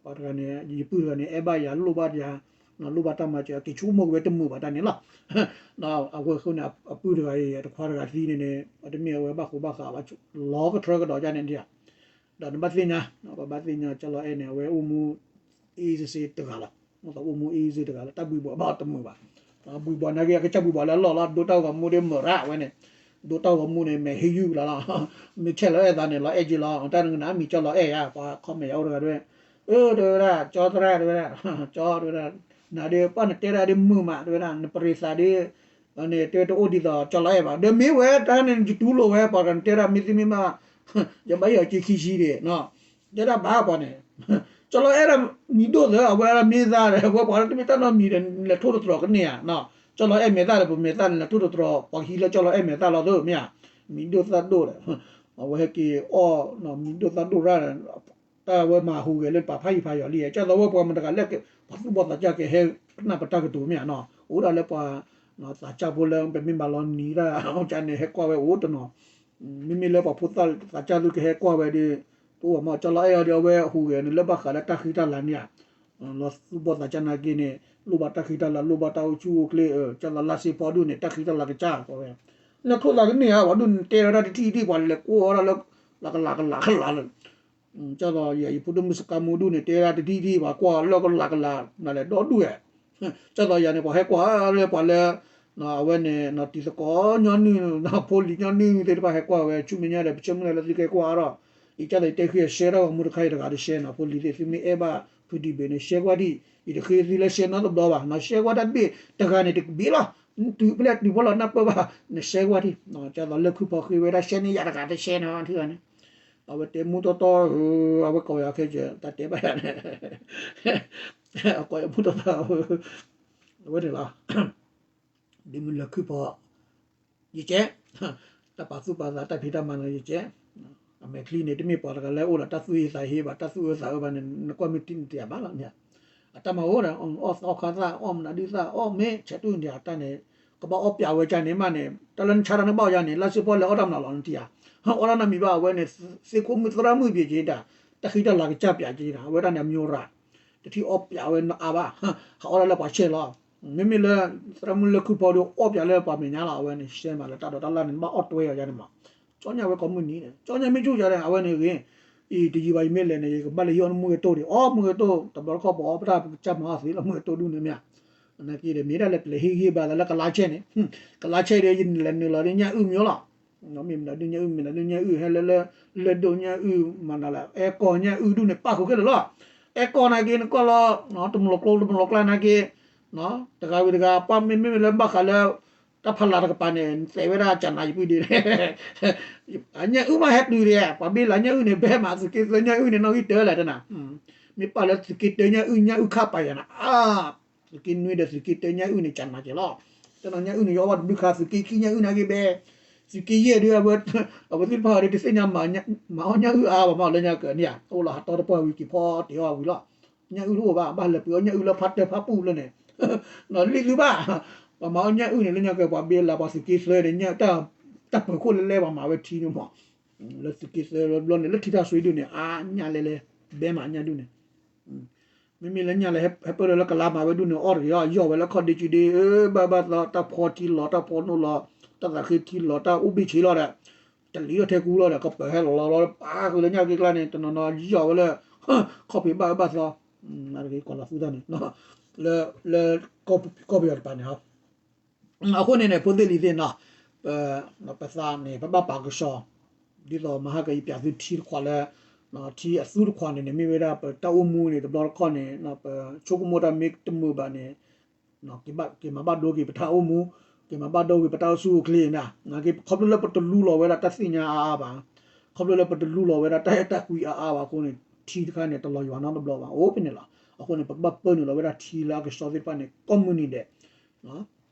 ပှၤတဂၤန့ၣ် ယပုၢ်တဂၤန့ၣ် အဲၣ်ဘၣ်ယၤလိၣ်ဘၣ်ယၤ လိၣ်ဘၣ်တၢ်မၤစၢၤ က့ၤဆိကမိၣ်က့ၤဝဲတမုာ်ဘၣ်တၢ်န့ၣ်လီၤ. အဝဲဃိန့ၣ် အပုၢ်တဂၤအံၤ တခွါတဂၤသံန့ၣ်န့ၣ် တမ့ၢ်အဝဲဘၣ်ဃိဘၣ်ဃးဘၣ် လီၤကထြၢကဒီးဒ်န့ၣ်ဒ် ဒီးနဘၣ်သ့ၣ်ညါ ပဘၣ်သ့ၣ်ညါ ကၠီလီၤအဲၣ်န့ၣ် အဝဲအိၣ်မူ အ့စ့စ့တဂၤလီၤ. မ့ၢ်သိးအိၣ်မူအ့စ့တဂၤလီၤ တၢ်ဘှံးဘှီးဘၣ်အီၤတမုာ်ဘၣ်. ဘှံးဘှီးနာ်က့ အကစၢ်ဘှံးဘှီးလၢအလီၢ်လီၤ ဒိတၢ်ဂီၤမူဒီးမုာ်ရၣ်ဝဲန့ၣ် ဒိတၢ်ဂီၤမူန့ၣ် မဲာ်ဟ့ၣ်ယူၢ်လီၤလီၤ. မ့ၢ်ဆဲးလီၤအဲၣ်သးန့ၣ် လီၤအဲၣ်က့ၤလီၤ တၢ်နကနၣ်မံၤကၠီလီၤအဲၣ်ဧါ ပှၤ comment ယၤအိၣ်တဂၤဒၣ် အၢ တဲဝဲဒၣ် ကၠီသရၣ် တဲဝဲဒၣ် ကၠီ တဲဝဲဒၣ် နၤဒီး ပှၤနတဲဒၣ်ဒ်မုာ်မး တဲဝဲဒၣ် နပရံးသးဒ် န့ၣ် တဲတအိၣ်ဒ်သိး ကၠီလီၤအဲၣ်ဘၣ် ဒီးမ့ၢ်ဝဲတၢ်န့ၣ် ယတူၢ်လိာ်ဝဲ ပှၤတဂၤနတဲဒၣ် မ့ၢ်သ့မ့ၢ်ဘၣ် ယဘၣ်ယီၤက့ၤခံဆံဒံး တဲဒၣ်ဘၣ်ပှၤန့ၣ် ကၠီလီၤအဲၣ်ဒၣ် မံၤဒိၣ်သၢ အဝဲဒၣ်မ့ၢ်သၣ်ဒီး အဝဲပှၤလၢတမ့ၢ်တၢ်နီတမံၤဒီး လဲၤထိၣ်သတြီၤကန့ၢ်ဧါ ကၠီလီၤအဲၣ်မဲာ်သၣ်ဒီး ပမဲာ်သၣ်န့ၣ် လဲၤထိၣ်သတြီၤ ပှၤကဟံးလၢကၠီလီၤအဲၣ်မဲာ်သၣ်လီၤသၢမ့ၢ်ဧါ မံၤဒိၣ်သၣ်ဒိၣ်ဒီး အဝဲဟဲက့ၤအီၣ် မံၤဒိၣ်သၣ်ဒိၣ်ရၣ်ဒီး တၢ်ဝဲမၤဟူးဂဲၤလၢပှၤဖးယံၤဖးယီၤလံ ကၠီသးဝဲပှၤမတၤတဂၤလၢ ပှၤသူၣ်ဘီၣ်သးစၢ်ကဟဲကနၣ်ပတၢ်ကတိၤမ့ၢ်ဧါနီၤ အိၣ်ဒၣ်လၢပှၤ သးစၢ်ဖိလၢ ပမ့ၢ်မၤလီၤနံၤတၢ် ကန့ၣ် ဟဲကွၢ်ဝဲအိၣ်တနီၤ မ့မ့ၢ်လၢပှၤဖိသၣ်သးစၢ်သုကဟဲကွၢ်ဝဲဒီး တအိၣ်ဘၣ်မး ကၠီလီၤအဲၣ်အီၤဒီး အဝဲဟူးဂဲၤန့ၣ်လၢဘၣ်ဃးလၢတၢ်ဃံတၢ်လၤန့ၣ်ဧါ လီၤသူၣ်ဘီၣ်သးစၢ်နာ်က့န့ၣ် လိၣ်ဘၣ်တၢ်ဃံတၢ်လၤ လိၣ်ဘၣ်တၢ်အိၣ်ဆူၣ်အိၣ်ချ့ ကၢ်သိးလါစ့ဖီဒူၣ်န့ၣ် တၢ်ဃံတၢ်လၤကစၢ်ကီးဝဲ လဲၤထိၣ်သးကန့ၢ်ဧါ ပှၤဒူၣ်န့ၣ်တဲဝဲဒၣ်တထံၣ်ထံၣ် ပှၤလဲၤကွၢ်ဝဲဒၣ်လၢ လၢကလၤကလၤကလၤလၢ ကၢ်သိးယၤ ယဖိဒိၣ်မုၣ်စကါမူဒူၣ်န့ၣ် တဲဝဲဒၣ်တထံၣ်ထံၣ် ပှၤကွၢ်လၢကလၤကလၤ နလဲၤဒီဒူၣ်ဝဲ ကၢ်သိးယၤန့ၣ် ပှၤဟဲကွၢ်လၢပှၤလၢ အဝဲန့ၣ် တံၤသကိးညီနုၢ် ဖိလံၤညီနုၢ်သ့ၣ်တဖၣ်ဟဲကွၢ်ဝဲ ဆူမဲာ်ညါဒီး ပဆၢမုၢ်လၢ်လၢသုကဲကွၢ်ဒီး ယကၢ်သိးယတဲဃုာ် share တၢ်ဂီၤမူတခါအံၤတဂၤတ share နီၤ ဖိလံၤသ့ၣ် သုမ့ၢ်အဲၣ်ဘၣ် ဖုဒံဘ့ၣ်န့ၣ် share ကွၢ်ဒံး ယတဃ့သုလၢ share နီတဘျီဘၣ် share ကွၢ်တၢ်တဘ့ၣ်တဂၤန့ၣ် တကဘ့ၣ်လီၤ တုၤဖဲလဲၣ်တုၤဖဲလဲၣ်နၢ်ပၢၢ်ဘၣ် န share ကွၢ်ဒံး ကၢ်သိးလၢခုဖီဃ့ဝဲဒၣ် share န့ၣ်ယၤတဂၤတ share နီၤထံဂၤန့ၣ် အဝဲတဲမူတီတီ အဝဲကိးယၤခဲကၢၤ တၢ်တဲဘၣ်ယၤန့ၣ် အကိးယၤမူတီတီ အဝဲန့ၣ်လီၤ ဒ်မုၢ်လၢခုဖီ ယကဲ တၢ်ပာ်သူၣ်ပာ်သး တၢ်ဖံးတၢ်မၤန့ၣ် ယကဲ အမဲာ်ချံန့ၣ် တမ့ၢ်ပှၤတဂၤလၢအိၣ်ဒီးတၢ်သူၣ်ဟ့သးဟ့ဘၣ် တၢ်သူၣ်အၢသးအၢဘၣ်န့ၣ် နကွၢ်မ့ၢ်တံၢ်နတံၢ်ဘၣ်လီၤန့ၣ် အတၢ်မၤအိၣ်ဒီး အီၣ်သီခါသၣ် အီၣ်မနုၤဒုးသၣ် အီၣ်မ့ၢ်ဆဲးတူၢ်န့ၣ် အတၢ်န့ၣ် ကဘၣ်အီၣ်ပျးဝဲကၢ်န့ၣ်မးန့ၣ် တၢ်လၢနဆါတၢ်န့ၣ်ဘၣ်အီၤယၤန့ၣ် လါစ့ဖီလဲၤအီၣ်တၢ်မနုၤလီၤနထံၣ်ဧါ အီၣ်တၢ်နီတမံၤဘၣ် အဝဲန့ၣ် သ့ၣ်ခိၣ်မုၣ်သရၣ်မုၣ်ပျဲက့ၤဒၣ် တၢ်ဃံတၢ်လၤကစၢ်ပျးက့ၤဒၣ် အဝဲဒၣ်န့ၣ် အမျိုးရၣ် တထံၣ်အီၣ်ပျးဝဲနီအါဘၣ် ဟးအီၣ်ဒၣ်လၢပှၤဆဲးလီၤ မ့မ့ၢ်လၢ သရၣ်မုၣ်လၢခုဖီဒီးအီၣ်ပျးလၢပှၤမဲာ်ညါလီၤ အဝဲန့ၣ် ရှဲမးလၢတၢ်ဒိးတၢ်လၣ်န့ၣ် ဘၣ်အီၣ်တွဲအီၤယၤန့ၣ်မး ကၠီညါဝဲကိးမုၢ်နံၤန့ၣ် ကၠီညါမ့ၢ်ဆူၣ်ယၤဒီး အဝဲန့ၣ်ဂ့ၤ အံၤတယံာ်ဘၣ်ယမ့ၢ်လဲၤန့ၣ် ယကဘၣ်လဲၤဟံးအီၣ်နမူဂဲၤတိၢ်ဒံး အီၣ်မူဂဲၤတိၢ် တဘျီတခီၣ်ပအီၣ်ပတၢ်ပကစၢ်မၤအီၣ်သ့လီၤ မူဂဲၤတိၢ်ဒူၣ်န့ၣ်မ့ၢ်ဧါ နာ်က့ဒီး မ့ၢ်ဒၣ်လဲၤပျဲၤဟ့ၣ်ဂံၢ်ဘါသးလၢကလါဆဲးန့ၣ် ကလါဆဲးဒီး ယလဲၤနုာ်လီၤဒ်ညၣ်အုၣ်မ့ၢ်လီၤ မ့ၢ်မနုၤဒုးညၣ်အုၣ် မ့ၢ်နၤဒုးညၣ်အုၣ် ဟဲလၢလၢ လၢဒိးညၣ်အုၣ် မနၤလၢ အဲၣ်ကီၢ်ညၣ်အုၣ်ဒုးန့ၣ် ပၣ်ဃုာ်ခဲလၢာ်လီၤ အဲၣ်ကီၢ်နာ်က့ နကွၢ်လီၤ တမူၤလီၤကျိ တမူၤလီၤကျါနာ်က့ တဂၤဝံၤတဂၤ ပှၤမ့မ့ၢ်လၢဘၣ်ဃးလၢ တၢ်ဖးလၤတကပၤန့ၣ် နသဲးဝဲဒၣ်ကၢ်နၤယပုၢ်ဒ့ အညၣ်အုၣ်မးဟဲတုၤဒံး ပှၤဘ့ၣ်လၤညၣ်အုၣ်န့ၣ် ဘဲမး သုးက့သၢညၣ်အုၣ်န့ၣ် နီၣ်ဂံၢ်တၢလဲၣ်တနၤ မ့ၢ်ပၣ်လၢသုးက့တၢညၣ်အုၣ် ညၣ်အုၣ်ခါပာ်ယၤန့ၣ် အါ သုးက့နွံဒီးသုးက့တၢညၣ်အုၣ်န့ၣ် ကၢ်နၤက့ၤလီၤ တနီၤညၣ်အုၣ်န့ၣ် ယအီၣ်ဘၣ်တဘျုးခါ သုးက့ခံညၣ်အုၣ်နာ်က့ဘဲ သုးက့ယဲၢ်ဒုး အဝဲသ့ၣ်တဖၣ်အံၤဒုးတသ့ၣ်ညါ မၤအီၣ်ညၣ်အုၣ်အါဘၣ်မးလၢညါကၢၤန့ၣ်ဧါ အိၣ်လီၤဟးတီတပှၢ်ဝံၤက့ၤဖီတ့ၢ်အီၣ်ဝံၤလီၤ ညၣ်အုၣ်တအိၣ်ဘၣ် ဘၣ်လဲၤပှ့ၤအီၣ်ညၣ်အုၣ်လၢဖါတၢၢ်ဖါပူၣ်လၢန့ၣ် လံသုဘၣ် ပှၤမၤအီၣ်ညၣ်အုၣ်န့ၣ် လၢညါကၢၤ ပှၤဘ့ၣ်လၤပှၤသုးက့သၢန့ၣ် တၢ်ပၢၤခိၣ်လဲလဲ ပှၤမၤဝဲထံန့ၣ်မး လၢသုးက့သၢဘျီန့ၣ် လၢထံတၢ်ဆွံဒုးန့ၣ် အါညၣ်လဲလဲ ဘဲမးညၣ်ဒုးန့ၣ် မ့မ့ၢ်လၢညၣ်လဲ ဟဲပၢၢ်လၢကလါမၤဝဲဒုးန့ၣ် အီၣ်တဂ့ၤအီၣ် ယီၢ်ဝဲလၢခီၣ်ဒ့စုဒ့ ဘၣ်ဘၣ်သီ တၢ်ဖီထံလီၤ တၢ်ဖီနိၣ်လီၤ တၢ်သးဃ့ထံလီၤ တၢ်အိၣ်ဘ့ၣ်ဆ့လီၤဒီး တလံၤထီၣ်ထဲကူလီၤဒီး ကပၢၤဟဲလီၤလီၤလီၤ ပာ်ဃုာ်လၢညၣ်က့ကျါန့ၣ် တနီၤနီၤယီၢ်ဝဲလၢ ခီၣ်ဖံးဘၣ်အၢဘၣ်သီ ကီၢ်လီၤသူတၢ်န့ၣ် လၢ ကီၢ်ပယီၤတပၤန့ၣ် အဃိန့ၣ်န့ၣ် ဖိသ့ၣ်လံၤသ့ၣ်နီၤ ပ ပသးန့ၣ် ပဘၣ်ပာ်ကဆှီ ဒ်သိးမဟါကယပျးသုထံတခွးလၢ ထံအသူတခွးန့ၣ်န့ၣ် မ့ၢ်ဝဲဒၣ်ပတၢ်အိၣ်မူန့ၣ် တဘျီတခီၣ်န့ၣ် ပဆိကမိၣ်တၢ်မ့ၢ်တမုာ်ဘၣ်န့ၣ် က့ၤမၤဘၣ်ဒိက့ၤပတၢ်အိၣ်မူ က့ၤမၤဘၣ်ဒိက့ၤပတၢ်အိၣ်ဆူၣ်အိၣ်ချ့န့ၣ် ခီဖျိလၢပတလူလီၤဝဲဒၣ်တၢ်သ့ၣ်ညါအါအါဘၣ် ခီဖျိလၢပတလူလီၤဝဲဒၣ်တၢ်အဲၣ်တၢ်ကွံအါအါဘၣ်အဃိန့ၣ် ထံတခါန့ၣ် တလီၤယွၤနီတဘျီဘၣ် အိၣ်ဖဲန့ၣ်လီၤ. အဃိန့ၣ် ပကဘၣ်ပၢနုာ်လီၤဝဲဒၣ်ထံလၢအကဆှီသ့ၣ်တဖၣ်န့ၣ် ကိးမုၢ်နံၤဒဲး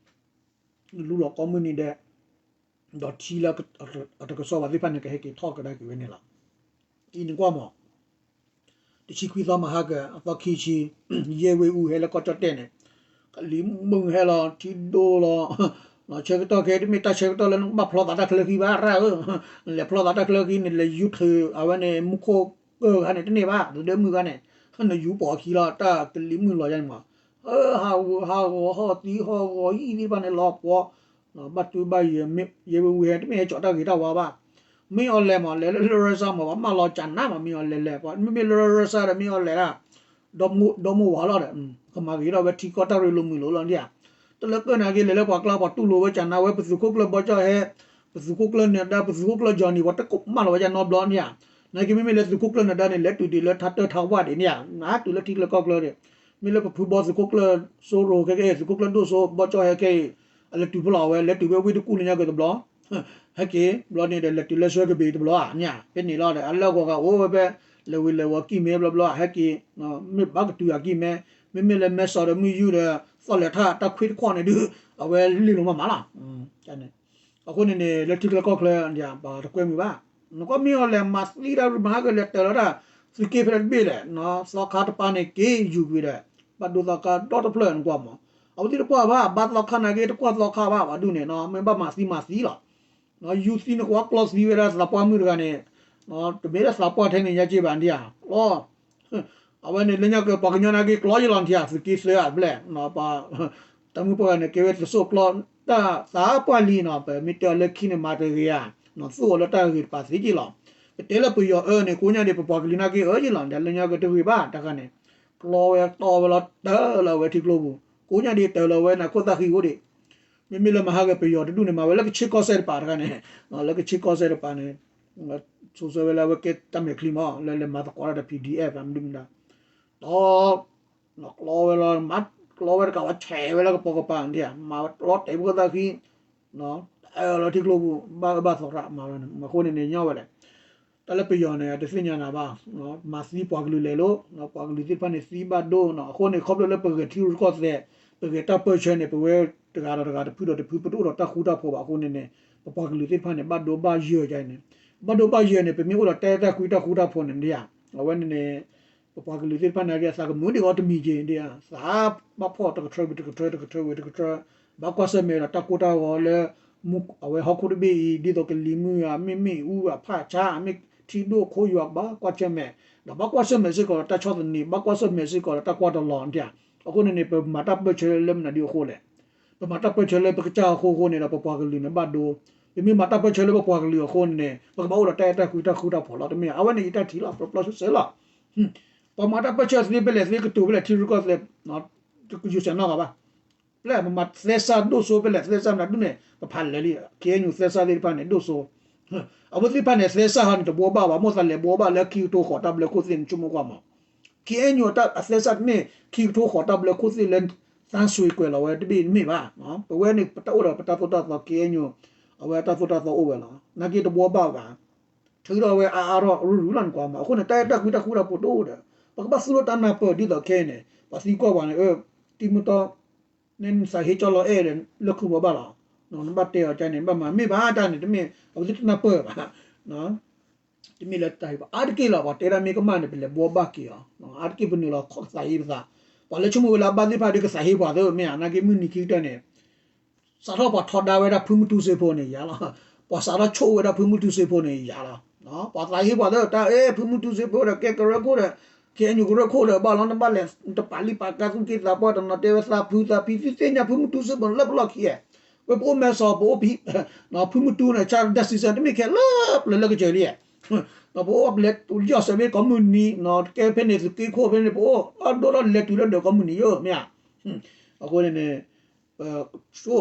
လူလီၤကိးမုၢ်နံၤဒဲး ဒီးထံလၢအတကဆှီဘၣ်သ့ၣ်တဖၣ်န့ၣ် ကဟဲက့ၤထီၣ်ကဒါက့ၤဝဲန့ၣ်လီၤ. အံၤနကွၢ်မး တဆံခွံသီမဟါက အသီခံဆံ ယဲၢ်ဝ့ၢ်အူဟဲလၢကီၢ်ကၠီၣ်တဲၣ်န့ၣ် ကလံၤမုၢ်ဟဲလီၤ ထံဒိၣ်လီၤ ဆၢကတီၢ်ခဲ တမ့ၢ်တၢ်ဆၢကတီၢ်လၢနကဘၣ်ဖျီသးတၢ်ချၢဃံဘၣ် ရၣ်ဧၢ, နလဲၤဖျီသးတၢ်ချၢဃံန့ၣ် လဲၤယူၤထုး အဝဲန့ၣ် မူခိၣ်ကၢၢ်ခါန့ၣ် တန့ၢ်ဘၣ် သဒၢမုၢ်ခါန့ၣ် နယူၤပိာ်အခံလီၤ တၢ်ကလံၤမုၢ်လီၤယါန့ၣ်မး ဟးဂီၤဟးဂီၤ ဟီၣ်သံဟီၣ်ဂီၤ ဟံၣ်သ့ၣ်တဖၣ်န့ၣ် လီၤပှီၤ ဘၣ်တူၢ်ဘၣ်ယဲၢ် ယဲၢ်ဝ့ၢ်အူဟဲ တမ့ၢ်ဟဲကၠီၤတၢ်ဂ့ၤတၢ်ဝါဘၣ် မ့ၢ်အီၤလဲၤမး လဲၤလၢလရာ်စၢ်မး ပှၤမၢလီၤကၢ်နါမး မ့ၢ်အီၤလဲၤလဲၤ ပှၤမ့မ့ၢ်လရာ်စၢ်ဒီး မ့ၢ်အီၤလဲၤဒၣ် ဒီမိၢ်ဝၤလီၤဒီး ကမၤဂ့ၤထီၣ်ဝဲထံကီၢ်တၢ်ရ့လိာ်မုာ်လိာ်လီၤဒ်ဧါ တလၢကၢၢ်နာ်က့ လဲၤလၢပှၤကျါ ပှၤတူၢ်လိာ်ဝဲကၢ်နါဝဲ ပသုးခိၣ်ကျၢၢ်ဘီကၠီၣ်ဟဲ ပသုးခိၣ်ကျၢၢ်နၢၤဒါ ပသုးခိၣ်ကျၢၢ်ကၠီၣ်နံၤ ပှၤတကမၣ်လီၤဝဲကၢ်နီတဘျီန့ၣ်ဧါ နာ်က့မ့မ့ၢ်လၢသုးခိၣ်ကျၢၢ်နၢၤဒါန့ၣ် လဲၤတုၤဒံးလၢထါတၢၢ်ထါဝၣ်ဒံးန့ၣ်ဧါ နတုၤလၢထံကျၢၤကီၢ်ကျၢၤဒံး မ့ၢ်လၢပဖုဘီသုးခိၣ်ကျၢၢ်စိရိၤခဲကဲ သုးခိၣ်ကျၢၢ်ဒိၣ်စိဘီကၠီၣ်ဟဲခဲအံၤ အလဲၤတုၤဖဲလဲၣ်ဝဲ လဲၤတုၤဖဲဝ့ၢ်တကူၣ်လၢညါက့ၤတဘျီ ဟဲက့ၤ ဘျီန့ၣ်ဒီး လဲၤတုၤလၢဆှၢကဘ့ၣ်တဘျီဧါ န့ၣ်ဧါ ဖဲန့ၣ်လီၤဒီး အလၢအဂီၤဂၤအိၣ်ဝဲဖဲ လဲၤဝ့ၤလဲၤဝီၤကံၢ်မဲဘျီဘျီ ဟဲက့ၤ မ့ၢ်ဘၣ်ကတုၤအကံၢ်မဲ မ့မ့ၢ်လၢမဲဆီးဒီးမုၢ်ယူၢ်ဒီး သီၣ်လဲၤထၣ်တၢ်ခွံတခီန့ၣ်ဒုး အဝဲလ့ၣ်လိာ်မးမးလီၤ အဃိန့ၣ်န့ၣ် လၢထံကျၢၤကီၢ်ကျၢၤ ပှၤတကွဲမုာ်ဘၣ် နကွၢ်မ့ၢ်အီၤလဲၤမၤသံတၢ်ရူၢ်မၤဟါကလဲၤတၢ်လီၤတၢ် သုးက့ဖဲလဲၣ်တဘ့ၣ်လဲၣ် သီခါတပၤန့ၣ်က့ၤယူၤကွံာ်ဒီး ဘၣ်ဒိသီခါဒီတဖျၢၣ်နကွၢ်မး အဝဲသ့ၣ်တကွၢ်ဘၣ် ဘၣ်သီခါနာ်က့ တကွၢ်သီခါဘၣ် ပှၤဒုးန့ၣ် မ့ၢ်ဘၣ်မၤသံမၤသံလီၤ ယူၤသံနကွၢ်ကျီသံဝဲဒၣ်သးပှၢ်မုၣ်တဂၤန့ၣ် တမ့ၢ်လၢသးပှၢ်ထဲန့ၣ်ညါက့ဘၣ်ဒ်ဧါ ကျီ အဝဲန့ၣ်လၢညါက့ၤ ပှၤကညီနာ်က့ၤကျီယလီၤထံဧါ သုးက့သၢဧါဘျဲၣ်, တၢ်မုၢ်ပှၢ်ဂၤန့ၣ် ကဲဝဲတစိၢ်ကျီ တၢ်သးပှၢ်လံနီၤ, ပမ့ၢ်တဲအီၤလၢခံန့ၣ် မၤတဂ့ၤဧါ, သူၣ်အီၤလၢတၢ်ဂ့ၤတပၤသ့က့လီၤ. ပတဲလၢပယီၤအၢန့ၣ် ကိးညါဒံး ပပှၤကလုာ်နာ်က့ၤအၢက့လီၤ, ဒီးလၢညါက့ၤတဂ့ၤဘၣ် တၢ်ခါန့ၣ် ကျီဝဲတီဝဲလီၤ တၢ်လၢအဝဲထံကျိပူၤ, ကိးညါဒံးတၢ်လၢအဝဲန့ၣ် ခိၣ်သၣ်ဃံအိၣ်ဒံး မ့မ့ၢ်လၢမဟါကပယီၤတဒူၣ်န့ၣ် မၤဝဲလၢကဆ့ကီၢ်စဲၣ်တပၤတခါန့ၣ်, လၢကဆ့ကီၢ်စဲၣ်တပၤန့ၣ်, ဆိစဲဝဲလၢအဝဲကဲတၢ်မဲာ်ချံမး လၢလဲၤမၤသကိးတၢ်ဒီး PDF မနုၤမတၤ, ဒီး ကျီဝဲလီၤ မၤကျီဝဲတကးဝဲဆဲးဝဲလၢကပိာ်ကပၤဒံးဧါ, မၤဝဲလီၤတဲာ်ဖိသၣ်ဃံ တၢ်လၢထံကျိပူၤ ဘၣ်အၢဘၣ်သီရၣ် မၤဝဲန့ၣ် အဃိန့ၣ်န့ၣ်ညီဝဲလဲၣ် တၢ်လၢပယီၤန့ၣ် တသ့ၣ်ညါနၤဘၣ်, မၤသံပှၤကလုာ်လဲၤလိၤ, ပှၤကလုာ်သ့ၣ်တဖၣ်န့ၣ်သံဘၣ်ဒိနီၤ, အဃိန့ၣ် ခီဖျိလၢပဂဲၤထံရူၢ်ကီၢ်သဲး, ပဂဲၤတၢ်ပၢၢ်ဆၢန့ၣ် ပဝဲတဂၤဒီးတဂၤတဖုဒီးတဖု ပတအိၣ်ဒီးတၢ်ဃူတၢ်ဖိးဘၣ်အဃိန့ၣ်န့ၣ်, ပပှၤကလုာ်သ့ၣ်တဖၣ်န့ၣ် ဘၣ်ဒိဘၣ်ယၢၤဒ်အံၤန့ၣ်, ဘၣ်ဒိဘၣ်ယၢၤန့ၣ် ပမ့ၢ်အိၣ်ဒီးတၢ်အဲၣ်တၢ်ကွံတၢ်ဃူတၢ်ဖိးန့ၣ်ဒ်ဧါ, အဝဲန့ၣ်န့ၣ် ပပှၤကလုာ်သ့ၣ်တဖၣ်န့ၣ် အသးကမုာ်ဒံးအီၤတမံၤက့ၤဒ်ဧါ, သးဘၣ်ဖှီၣ်တကထြၢဝံၤတကထြၢ တကထြၢဝံၤတကထြၢ, ဘၣ်ကွၢ်ဆၢၣ်မဲာ်ဒီးတၢ်ကိၢ်တၢ်ဂီၤလၢ အဝဲဟီၣ်ခိၣ်တဘ့ၣ်အံၤ ဒ်သိးကလံၤမုၢ်ဧါ မ့ၢ်မ့ၣ်အူအဖးဆါ မ့ၢ်ထံဒိၣ်ခိၣ်ယွၤ ဘၣ်ကွၢ်ဆၢၣ်မဲာ်, ဒီးဘၣ်ကွၢ်ဆၢၣ်မဲာ်စ့ၢ်ကီးဒီးတၢ်ဆီၣ်သနံး ဘၣ်ကွၢ်ဆၢၣ်မဲာ်စ့ၢ်ကီးဒီးတၢ်ကွၢ်တလီၤဒ်ဧါ, အဃိန့ၣ်န့ၣ် ပမၤတၢ်ပၢၢ်ဆၢလၢမနုၤဒ်အဃိလဲၣ် ပမၤတၢ်ပၢၢ်ဆၢလၢပကစၢ်အဃိအဃိန့ၣ်ဒီး ပပှၤကလုာ်န့ၣ်ဘၣ်ဒိ, ပမ့ၢ်မၤတၢ်ပၢၢ်ဆၢလၢပပှၤကလုာ်အဃိန့ၣ် ပကဘၣ်အိၣ်ဒီးတၢ်အဲၣ်တၢ်ကွံတၢ်ဃူတၢ်ဖိးလီၤ. တမ့ၢ် အဝဲန့ၣ်ယတၢ်ထံၣ်လီၤ ပျီပျီဆှဲဆှဲလီၤ. ပှၤမၤတၢ်ပၢၢ်ဆၢသ့ဖဲလဲၣ်သ့ကတိၤဖဲလဲၣ်ထံရူၢ်ကီၢ်သဲး ကယူၤစဲးနီၢ်ဂၤဘၣ် ပျဲၢ်ပမၤသဲစးဒိၣ်စိဖဲလဲၣ် သဲစးမနုၤဒ်န့ၣ် ပဖးလဲၤလံ ခ့ၣ်အဲၣ်ယူၣ် သဲစးသ့ၣ်တဖၣ်န့ၣ် ဒိၣ်စိ အဝဲသ့ၣ်တဖၣ်န့ၣ် သဲစးဟီန့ၣ် တဘှီဘၣ်ဘၣ် မိၢ်သးလဲၤဘှီဘၣ်လၢခံကထိဃိးတၢ်ဘျၢခိၣ်သ့ၣ်န့ၣ် ဆိကမိၣ်ကွၢ်မး ခ့ၣ်အဲၣ်ယူၣ်အသဲစးတမ့ၢ် ခံကထိဃိးတၢ်ဘျၢခိၣ်သ့ၣ်လၢ သးစွ့ကွဲးလီၤဝဲတဘ့ၣ်တမ့ၢ်ဘၣ်. ပဝဲန့ၣ် ပတၢ်အိၣ်ဒီးပတၢ်သိၣ်တၢ်သီ ခ့ၣ်အဲၣ်ယူၣ် အဝဲတၢ်သိၣ်တၢ်သီအိၣ်ဝဲလီၤ. နာ်က့တဘှီဘၣ်ဘၣ် ထုးထီၣ်ဝဲအါအါထီၣ်ရူၢ်ရူၢ်လီၤန့ၣ်ကွၢ်မး. အဃိန့ၣ် တၢ်အဲၣ်တၢ်ကွံတၢ်ဃူတၢ်ဖိးတအိၣ်ဒီး ပကဘၣ်သူၣ်ထီၣ်တၢ်နၢ်ပၢၢ်ဒ်သိးခဲအံၤန့ၣ် ပှၤသံကွၢ်ပှၤန့ၣ် တံၤမုၢ်တီ နသးဟ့ကၠီလီၤအဲၣ်လၢခုၣ်ဘီဘၣ်လီၤ. နဘၣ်တဲအီၤကန့ၣ် ဘၣ်မၤမ့ၢ်ဘၣ်တၢ်န့ၣ် တမ့ၢ် အဝဲသ့ၣ်တနၢ်ပၢၢ်ဘၣ် တမ့ၢ်လၢတၢ်ဟ့ၣ်ပှၤ အါတက့ၢ်လီၤ. ပှၤတဲဒၣ်မ့ၢ်ကမၣ်န့ၣ် ပလဲၤဘှီဘၣ်က့ၤအီၤ အါတက့ၢ်ပနုာ်လီၤခီၣ်သးဟ့ပသး ပှၤလၢဆိကမိၣ်ဝဲလၢအဘၣ်သ့ၣ်တဖၣ်ဒီးကသးဟ့ပှၤသ့မ့ၢ်ဧါ. နာ်က့မုၢ်နံၤခံကတၢၢ်န့ၣ် စးထီၣ်ပှၤထီဒါဝဲဒၣ်ဖုမုၢ်တူစ့ဖိန့ၣ်ယၤလီၤ. ပှၤစးထီၣ်ဆိၣ်ဝဲဒၣ်ဖုမုၢ်တူစ့ဖိန့ၣ်ယၤလီၤ. ပှၤသးဟ့ပှၤသ့တၢ်အဲၣ်ဖုမုၢ်တူစ့ဖိဒီးကဲကရၢခိၣ်ဒီး ခ့ၣ်အဲၣ်ယူၣ်ကရၢခိၣ်ဒီးဘၣ်လီၤ နဘၣ်လဲၤတပာ်လံပာ်ကါသူၣ်က့သးပှၢ်တနီၤတဲဝဲသးဖုသးဖံသုသ့ၣ်ညါဖုမုၢ်တူစ့ဖိန့ၣ်လၢပလီၢ်ခံဧါ. ဝဲပအိၣ်မဲာ်စီၤပအိၣ်ဖံ ဖုမုၢ်တူန့ၣ် ဆၣ်ဒၣ်စံစၢ်တမ့ၢ်ခဲလၢာ်ပျၢၤလၢကစၢၤလံ ပအိၣ်ပလဲၤတုၤလၢယီၢ်စဲးမ့ၢ်ကိးမုၢ်နံၤ ကဲဖဲန့ၣ်သုးက့ခိၣ်ဖဲန့ၣ် ပအိၣ်အဒိၣ်ထီၣ်လဲၤတုၤလၢဒၢးကိးမုၢ်နံၤယိမ့ၢ်ဧါ. အဃိန့ၣ်န့ၣ် ပဆိ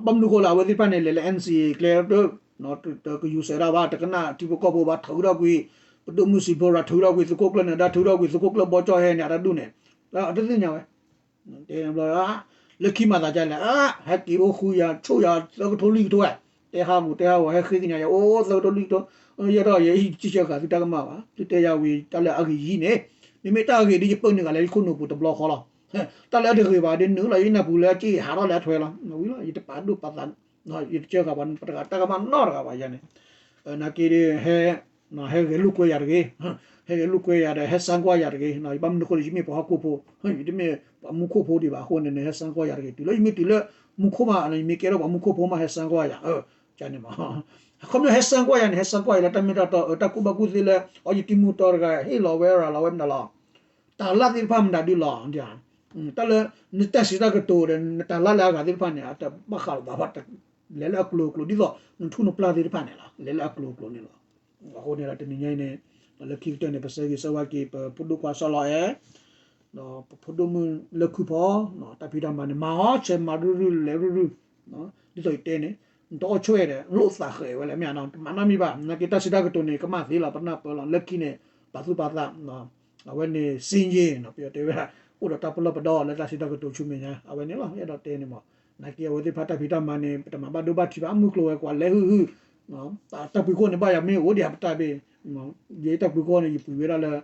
ဘၣ်မနုၤဃိလၢအဝဲသ့ၣ်တဖၣ်န့ၣ် လဲၤလၢ NCA ကျဲ တကယူၤစဲးဒၣ်ဘၣ် တကနၣ်ထံဖိကီၢ်ဖိဘၣ် ထုးထီၣ်ကွံာ် ပဒိၣ်မုၢ်စံးဖိရၤ ထုးထီၣ်ကွံာ် သုးခိၣ်ကျၢၢ်နၢၤဒါ ထုးထီၣ်ကွံာ် သုးခိၣ်ကျၢၢ်ဘီကၠီဟဲန့ၣ် အတၢ်ဒူၣ်န့ၣ် အတသ့ၣ်ညါဝဲ တဲဘျီ လၢခံမၤသးဒ်လဲၣ် ဟဲက့ၤအိၣ်ဃုယၤ ဆိၣ်ယၤ သၢကထိလွံၢ်ကထိဝဲ တဲဟးဂီၤ တဲဟးဂီၤ ဟဲဃ့ကညးယၤ အိၣ်သၢကထိလွံၢ်ကထိ ယဲဒီးယဲအံၤ စံးဆၢဃာ်သုတၢ်ကမၣ်ဘၣ် သုတဲယၤဝံၤ တၢ်လၢအဂ့ၤယဟံးန့ၣ် မ့မ့ၢ်တၢ်အဂ့ၤဒီး ယပၢၢ်နုာ်ဃာ်လၢယခိၣ်နူာ်ပူၤတဘျီဃီလီၤ. တၢ်လၢအတဂ့ၤဘၣ်ဒီး နုာ်လီၤယနၢ်ပူၤလၢအက့ၢ် ဟးထီၣ်လၢအထွဲလီၤ. ဝံၤလီၤ ယတပာ်ဒိၣ်ပာ်သး ယတစၢဃာ်ပှၤ ပတဂၤတၢ်ကမၣ်နီတဂၤဘၣ်ယၤန့ၣ် နာ်က့ဒီး ဟဲ ဟဲဂဲၤလိာ်ကွဲယၤတဂ့ၤ, ဟဲဂဲၤလိာ်ကွဲယၤဒီး ဟဲစၢကွၢ်ယၤတဂ့ၤ, ယဘၣ်မနုၤဃိလၢယမ့ၢ်ပှၤဟီၣ်ခိၣ်ဖိ, ယတမ့ၢ်ပှၤမူခိၣ်ဖိဒံးဘၣ်အဃိန့ၣ် ဟဲစၢကွၢ်ယၤတဂ့ၤ, တုၤလၢယမ့ၢ်တုၤလၢမူခိၣ်မး ယမ့ၢ်ကဲထီၣ်ပှၤမူခိၣ်ဖိမး ဟဲစၢကွၢ်ယၤ, န့ၣ်မး, ခီပညီဟဲစၢကွၢ်ယၤန့ၣ် ဟဲစၢကွၢ်ယၤလၢတၢ်မ့ၢ်တၢ်တီ တၢ်ကူၣ်ဘၣ်ကူၣ်သ့လၢ အီ ယတံၤမူတီတဂၤ ဟ့ၣ်လီၤဝဲရၤလီၤဝဲမနုၤလီၤ, တၢ်လၢသ့ၣ်တဖၣ်မတၤဒုလီၤ, တၢ်လၢ နတၢ်စံးတၢ်ကတိၤဒီး နတၢ်လၢ်လၢအဂၤသ့ၣ်တဖၣ်န့ၣ် အတဘၣ်ဃးလိာ်သးဘၣ်, လဲၤလၢအကျိၤအကျိၤ ဒ်သိး နထူၣ်နပျၢ်သ့ၣ်တဖၣ်န့ၣ်လီၤ, လဲၤလၢအကျိၤအကျိၤန့ၣ်လီၤ. အဃိန့ၣ်ဒီးတနံၤညါအံၤန့ၣ် လၢခံကတၢၢ်န့ၣ် ပဆၢဂ့ၤဆၢဝါက့ၤ ပဖိဒိၣ်ခွါစီၤလီၤအဲၣ် ဒီးပဖိဒိၣ်မုၣ်လၢခုၣ်ဖီ တၢ်ဖံးတၢ်မၤန့ၣ် မၤအီၤဆဲးမၤရုၢ်ရုၢ်လဲၤရုၢ်ရုၢ်, ဒ်သိးယတဲန့ၣ် နတအီၣ်ဆိၣ်ဝဲဒီး လိၣ်သးဃဲးဝဲလဲၣ် မ့ၢ်ဧါ, တမၤနီတမံၤဘၣ်, နာ်က့တၢ်စံးတၢ်ကတိၤန့ၣ် ကမၣ်သ့လီၤ ပနၢ်ပၢၢ်လီၤ လၢခံန့ၣ် ပာ်သူၣ်ပာ်သး အဝဲန့ၣ် စ့ယ့ၢ် ပယီၤတဲဝဲဒၣ် အိၣ်ဒီးတၢ်ပလီၢ်ပဒီလၢတၢ်စံးတၢ်ကတိၤဆူမဲာ်ညါ အဝဲန့ၣ်လီၤ အဲၣ်ဒိးတဲန့ၣ်မး, နာ်က့အဝဲသ့ၣ်တဖၣ်တၢ်ဖံးတၢ်မၤန့ၣ် ပတမၤဘၣ်ဒိဘၣ်ထံးဘၣ် မုၢ်ကျိၤဝဲၤကွာ်လဲၤဟုၣ်ဟုၣ်, တၢ်ပှ့ၤခိၣ်န့ၣ် ဘၣ်ယၤမ့ၢ်အိၣ်ဒံးပတၢ်ဘ့ၣ်, ယတၢ်ပှ့ၤခိၣ်န့ၣ် ယပှ့ၤဝဲဒၣ်လၢ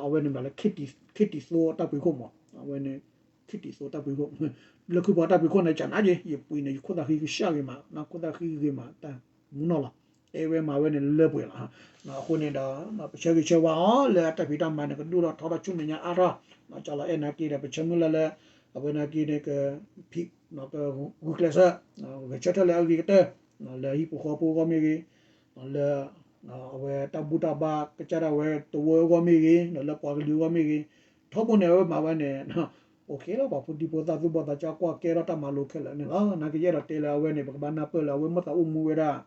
အဝဲန့ၣ်မးလၢ ခ့ၣ်တံၤသိတၢ်ပှ့ၤခိၣ်မး, အဝဲန့ၣ် ခ့ၣ်တံၤသိတၢ်ပှ့ၤခိၣ်, လၢခုၣ်ဖီတၢ်ပှ့ၤခိၣ်န့ၣ် ကနၣ်က့ၤ ယပှ့ၤန့ၣ် ယခိၣ်သၣ်ဃံကစၢ်ဂ့ၤမး ခိၣ်သၣ်ဃံဂ့ၤမး တၢ်မူနီၢ်လီၤ, တဲဝဲမၤဝဲန့ၣ်လၢပှဲၤလီၤ, အဃိန့ၣ်ဒီး ပဆၢဂ့ၤဆၢဝါအီၤ လၢအတၢ်ဖံးတၢ်မၤန့ၣ် ကဒိၣ်ထီၣ်ထီထီၣ်ဆူမဲာ်ညါအါထီၣ်, ကၠီလီၤအဲၣ်နာ်က့ဒီး ပဆၢမုၢ်လၢ်လၢ အဝဲနာ်က့န့ၣ် ကဖံး ကဂုာ်ကျဲးစၢး ဂဲၤဆၢထၢၣ်လၢအဂ့ၤကတၢၢ် လၢဟံၣ်ဖိဃီဖိအဂီၢ်မ့ၢ်ဂ့ၤ, လၢ အဝဲတၢ်ဘူၣ်တၢ်ဘါ ကစၢ်ဒၣ်ဝဲတဝၢအဂီၢ်မ့ၢ်ဂ့ၤ ဒီးလၢပှၤကလုာ်အဂီၢ်မ့ၢ်ဂ့ၤ ထီဘိန့ၣ် အဝဲမၤဝဲန့ၣ် okay လီၤ ပှၤဖိဒံဖိသၣ်သူၣ်ဘီၣ်သးစၢ် ကွၢ်ကဲထီၣ်တၢ်မၤလိခဲလၢာ်န့ၣ်လီၤ. နာ်က့ယအဲၣ်ဒိးတဲလၢအဝဲန့ၣ် ပကဘၣ်နၢ်ပၢၢ်လၢအဝဲမိၣ်သးအိၣ်မူဝဲဒၣ်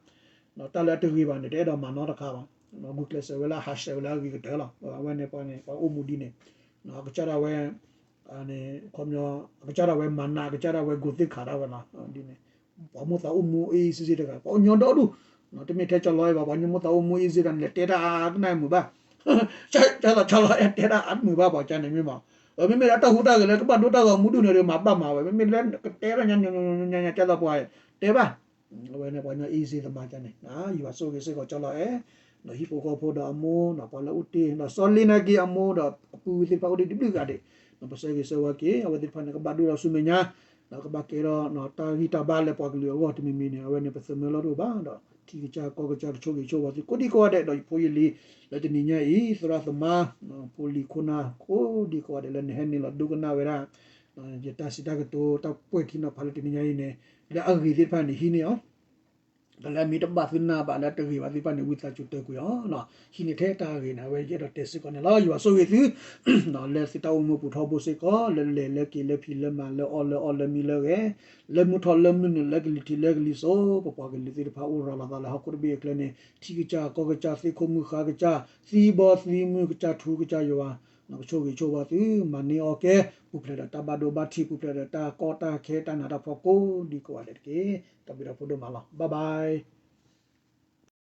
တၢ်လၢအတဂ့ၤဘၣ်န့ၣ် တအဲၣ်ဒိးမၤနီတခါဘၣ်. ဂုာ်ကျဲးစၢးဝဲလၢအဟးဆှဲးဝဲလၢအဂ့ၤကတၢၢ်လီၤ. အဝဲန့ၣ်ပှၤန့ၣ် ပှၤအိၣ်မူဒ်န့ၣ် အကစၢ်ဒၣ်ဝဲ ခီပညီ အကစၢ်ဒၣ်ဝဲမၤနး အကစၢ်ဒၣ်ဝဲ ကိးသ့ၣ်ခး ဒၣ်ဝဲလီၤ. ဒ်န့ၣ် ပှၤမိၣ်သးအိၣ်မူအ့ၣ်စ့ၢ်စ့ၢ်တဂၤ ပှၤအိၣ်ညီဒီဒူၣ် တမ့ၢ်ထဲကၠီလီၤအံၤဘၣ် ပှၤကညီမိၣ်သးအိၣ်မူအ့ၣ်စ့ၢ်တဂၤန့ၣ် လဲၤတဲတၢ်အါအါကနၣ်မုာ်ဘၣ် ကၠီလီၤ ကၠီလီၤအဲၣ်တဲတၢ်အါမုာ်ဘၣ် ပှၤကၠါန့ၣ်မ့ၢ်မး. မ့မ့ၢ်လၢတၢ်ဟူးတၢ်ဂဲၤလၢကဘၣ်ဒိတၢ်ဂီၤမူဒူၣ်န့ၣ်ဒီး မၤဘၣ်မၤဝဲ မ့မ့ၢ်လၢကတဲတၢ်ညါညါညါညါ ကၠီလီၤပှၤတဲဘၣ် အဝဲန့ၣ်ပှၤကညီအ့ၣ်စ့ၢ်သ့ၣ်မးကၠါန့ၣ် ယွၤဆိၣ်ဂ့ၤစ့ၢ်ကီးကၠီလီၤအဲၣ် ဒီးဟံၣ်ဖိဃီဖိဒီးအမိၢ် ဒီးပှၤလၢအအိၣ်တ့ၢ် ဒီးစီၤလ့ၤနာ်က့အမိၢ်ဒီးအပုၢ်သ့ၣ်တဖၣ်အိၣ်တ့ၢ်တဘျုးဂၤဒဲး ပဆၢဂ့ၤဆၢဝါက့ၤ အဝဲသ့ၣ်တဖၣ်န့ၣ် ကဘၣ်ဒိဒီးဆူမဲာ်ညါ ဒီးကဘၣ်ကဲထီၣ်တၢ်ဂံၢ်တၢ်ဘါလၢပှၤကလုာ်အဂီၢ်တမံၤမံၤန့ၣ် အဝဲန့ၣ်ပသမၢလီၤတအိၣ်ဘၣ်ဒီး ထံကစၢ်ကီၢ်ကစၢ်ကဆိၣ်ဂ့ၤဆိၣ်ဝါသုကိးဒံကိးဂၤဒဲး ဒီးယဖိယလံၤ လၢတနံၤညါအံၤ သရၣ်သမါ ဖိလံၤခိၣ်နၢ် ကိးဒံကိးဂၤဒဲးလၢနဟဲနုာ်လီၤဒိကနၣ်ဝဲဒၣ် ယတၢ်စံးတၢ်ကတိၤ တၢ်ကွဲးထံနီၤဖးလၢတနံၤညါအံၤန့ၣ် လၢအဂ့ၤသ့ၣ်တဖၣ်န့ၣ် ဟံးန့ၢ်အီၤ ဒီးလၢအမ့ၢ်တဘၣ်သုနၢ်ဘၣ်လၢတဂ့ၤဘၣ်သ့ၣ်တဖၣ်န့ၣ် ဝံသးစူၤတၢၢ်ကွံာ်အီၤ ဟံးန့ၢ်ထဲတၢ်ဂ့ၤန့ၣ် အဝဲယအဲၣ်ဒိးတဲစ့ၢ်ကီးန့ၣ်လီၤ. ယွၤဆိၣ်ဂ့ၤသု လၢသုတၢ်အိၣ်မူပူၤထီဘိစ့ၢ်ကီး လၢလဲၤလၢက့ၤလၢဖံးလၢမၤလၢအီၣ်လၢအီလၢမံလၢဂဲၤ လၢမုၢ်ထီၣ်လၢမုၢ်နုာ်လၢကလံၤထံးလၢကလံၤစိး ပပှၤကလုာ်သ့ၣ်တဖၣ်အိၣ်ရၤလီၤသးလၢဟီၣ်ခိၣ်တဘ့ၣ်အချၢန့ၣ် ထံကစၢ်ကီၢ်ကစၢ်သ့ၣ်ခိၣ်မုၢ်ဃါကစၢ် သံဘီသံမုၢ်ကစၢ်ထူကစၢ်ယွၤ ကဆိၣ်ဂ့ၤဆိၣ်ဝါသု မၤန့ၢ်အီၣ်ကဲ ပူၤဖျဲးဒီးတၢ်ဘၣ်ဒိဘၣ်ထံး ပူၤဖျဲးဒီးတၢ်ကီတၢ်ခဲတၢ်နးတၢ်ဖှီၣ်ကိးဒံကိးဂၤဒဲးတက့ၢ်. တၢ်ဘျုးဒိၣ်မးလီၤ. Bye bye.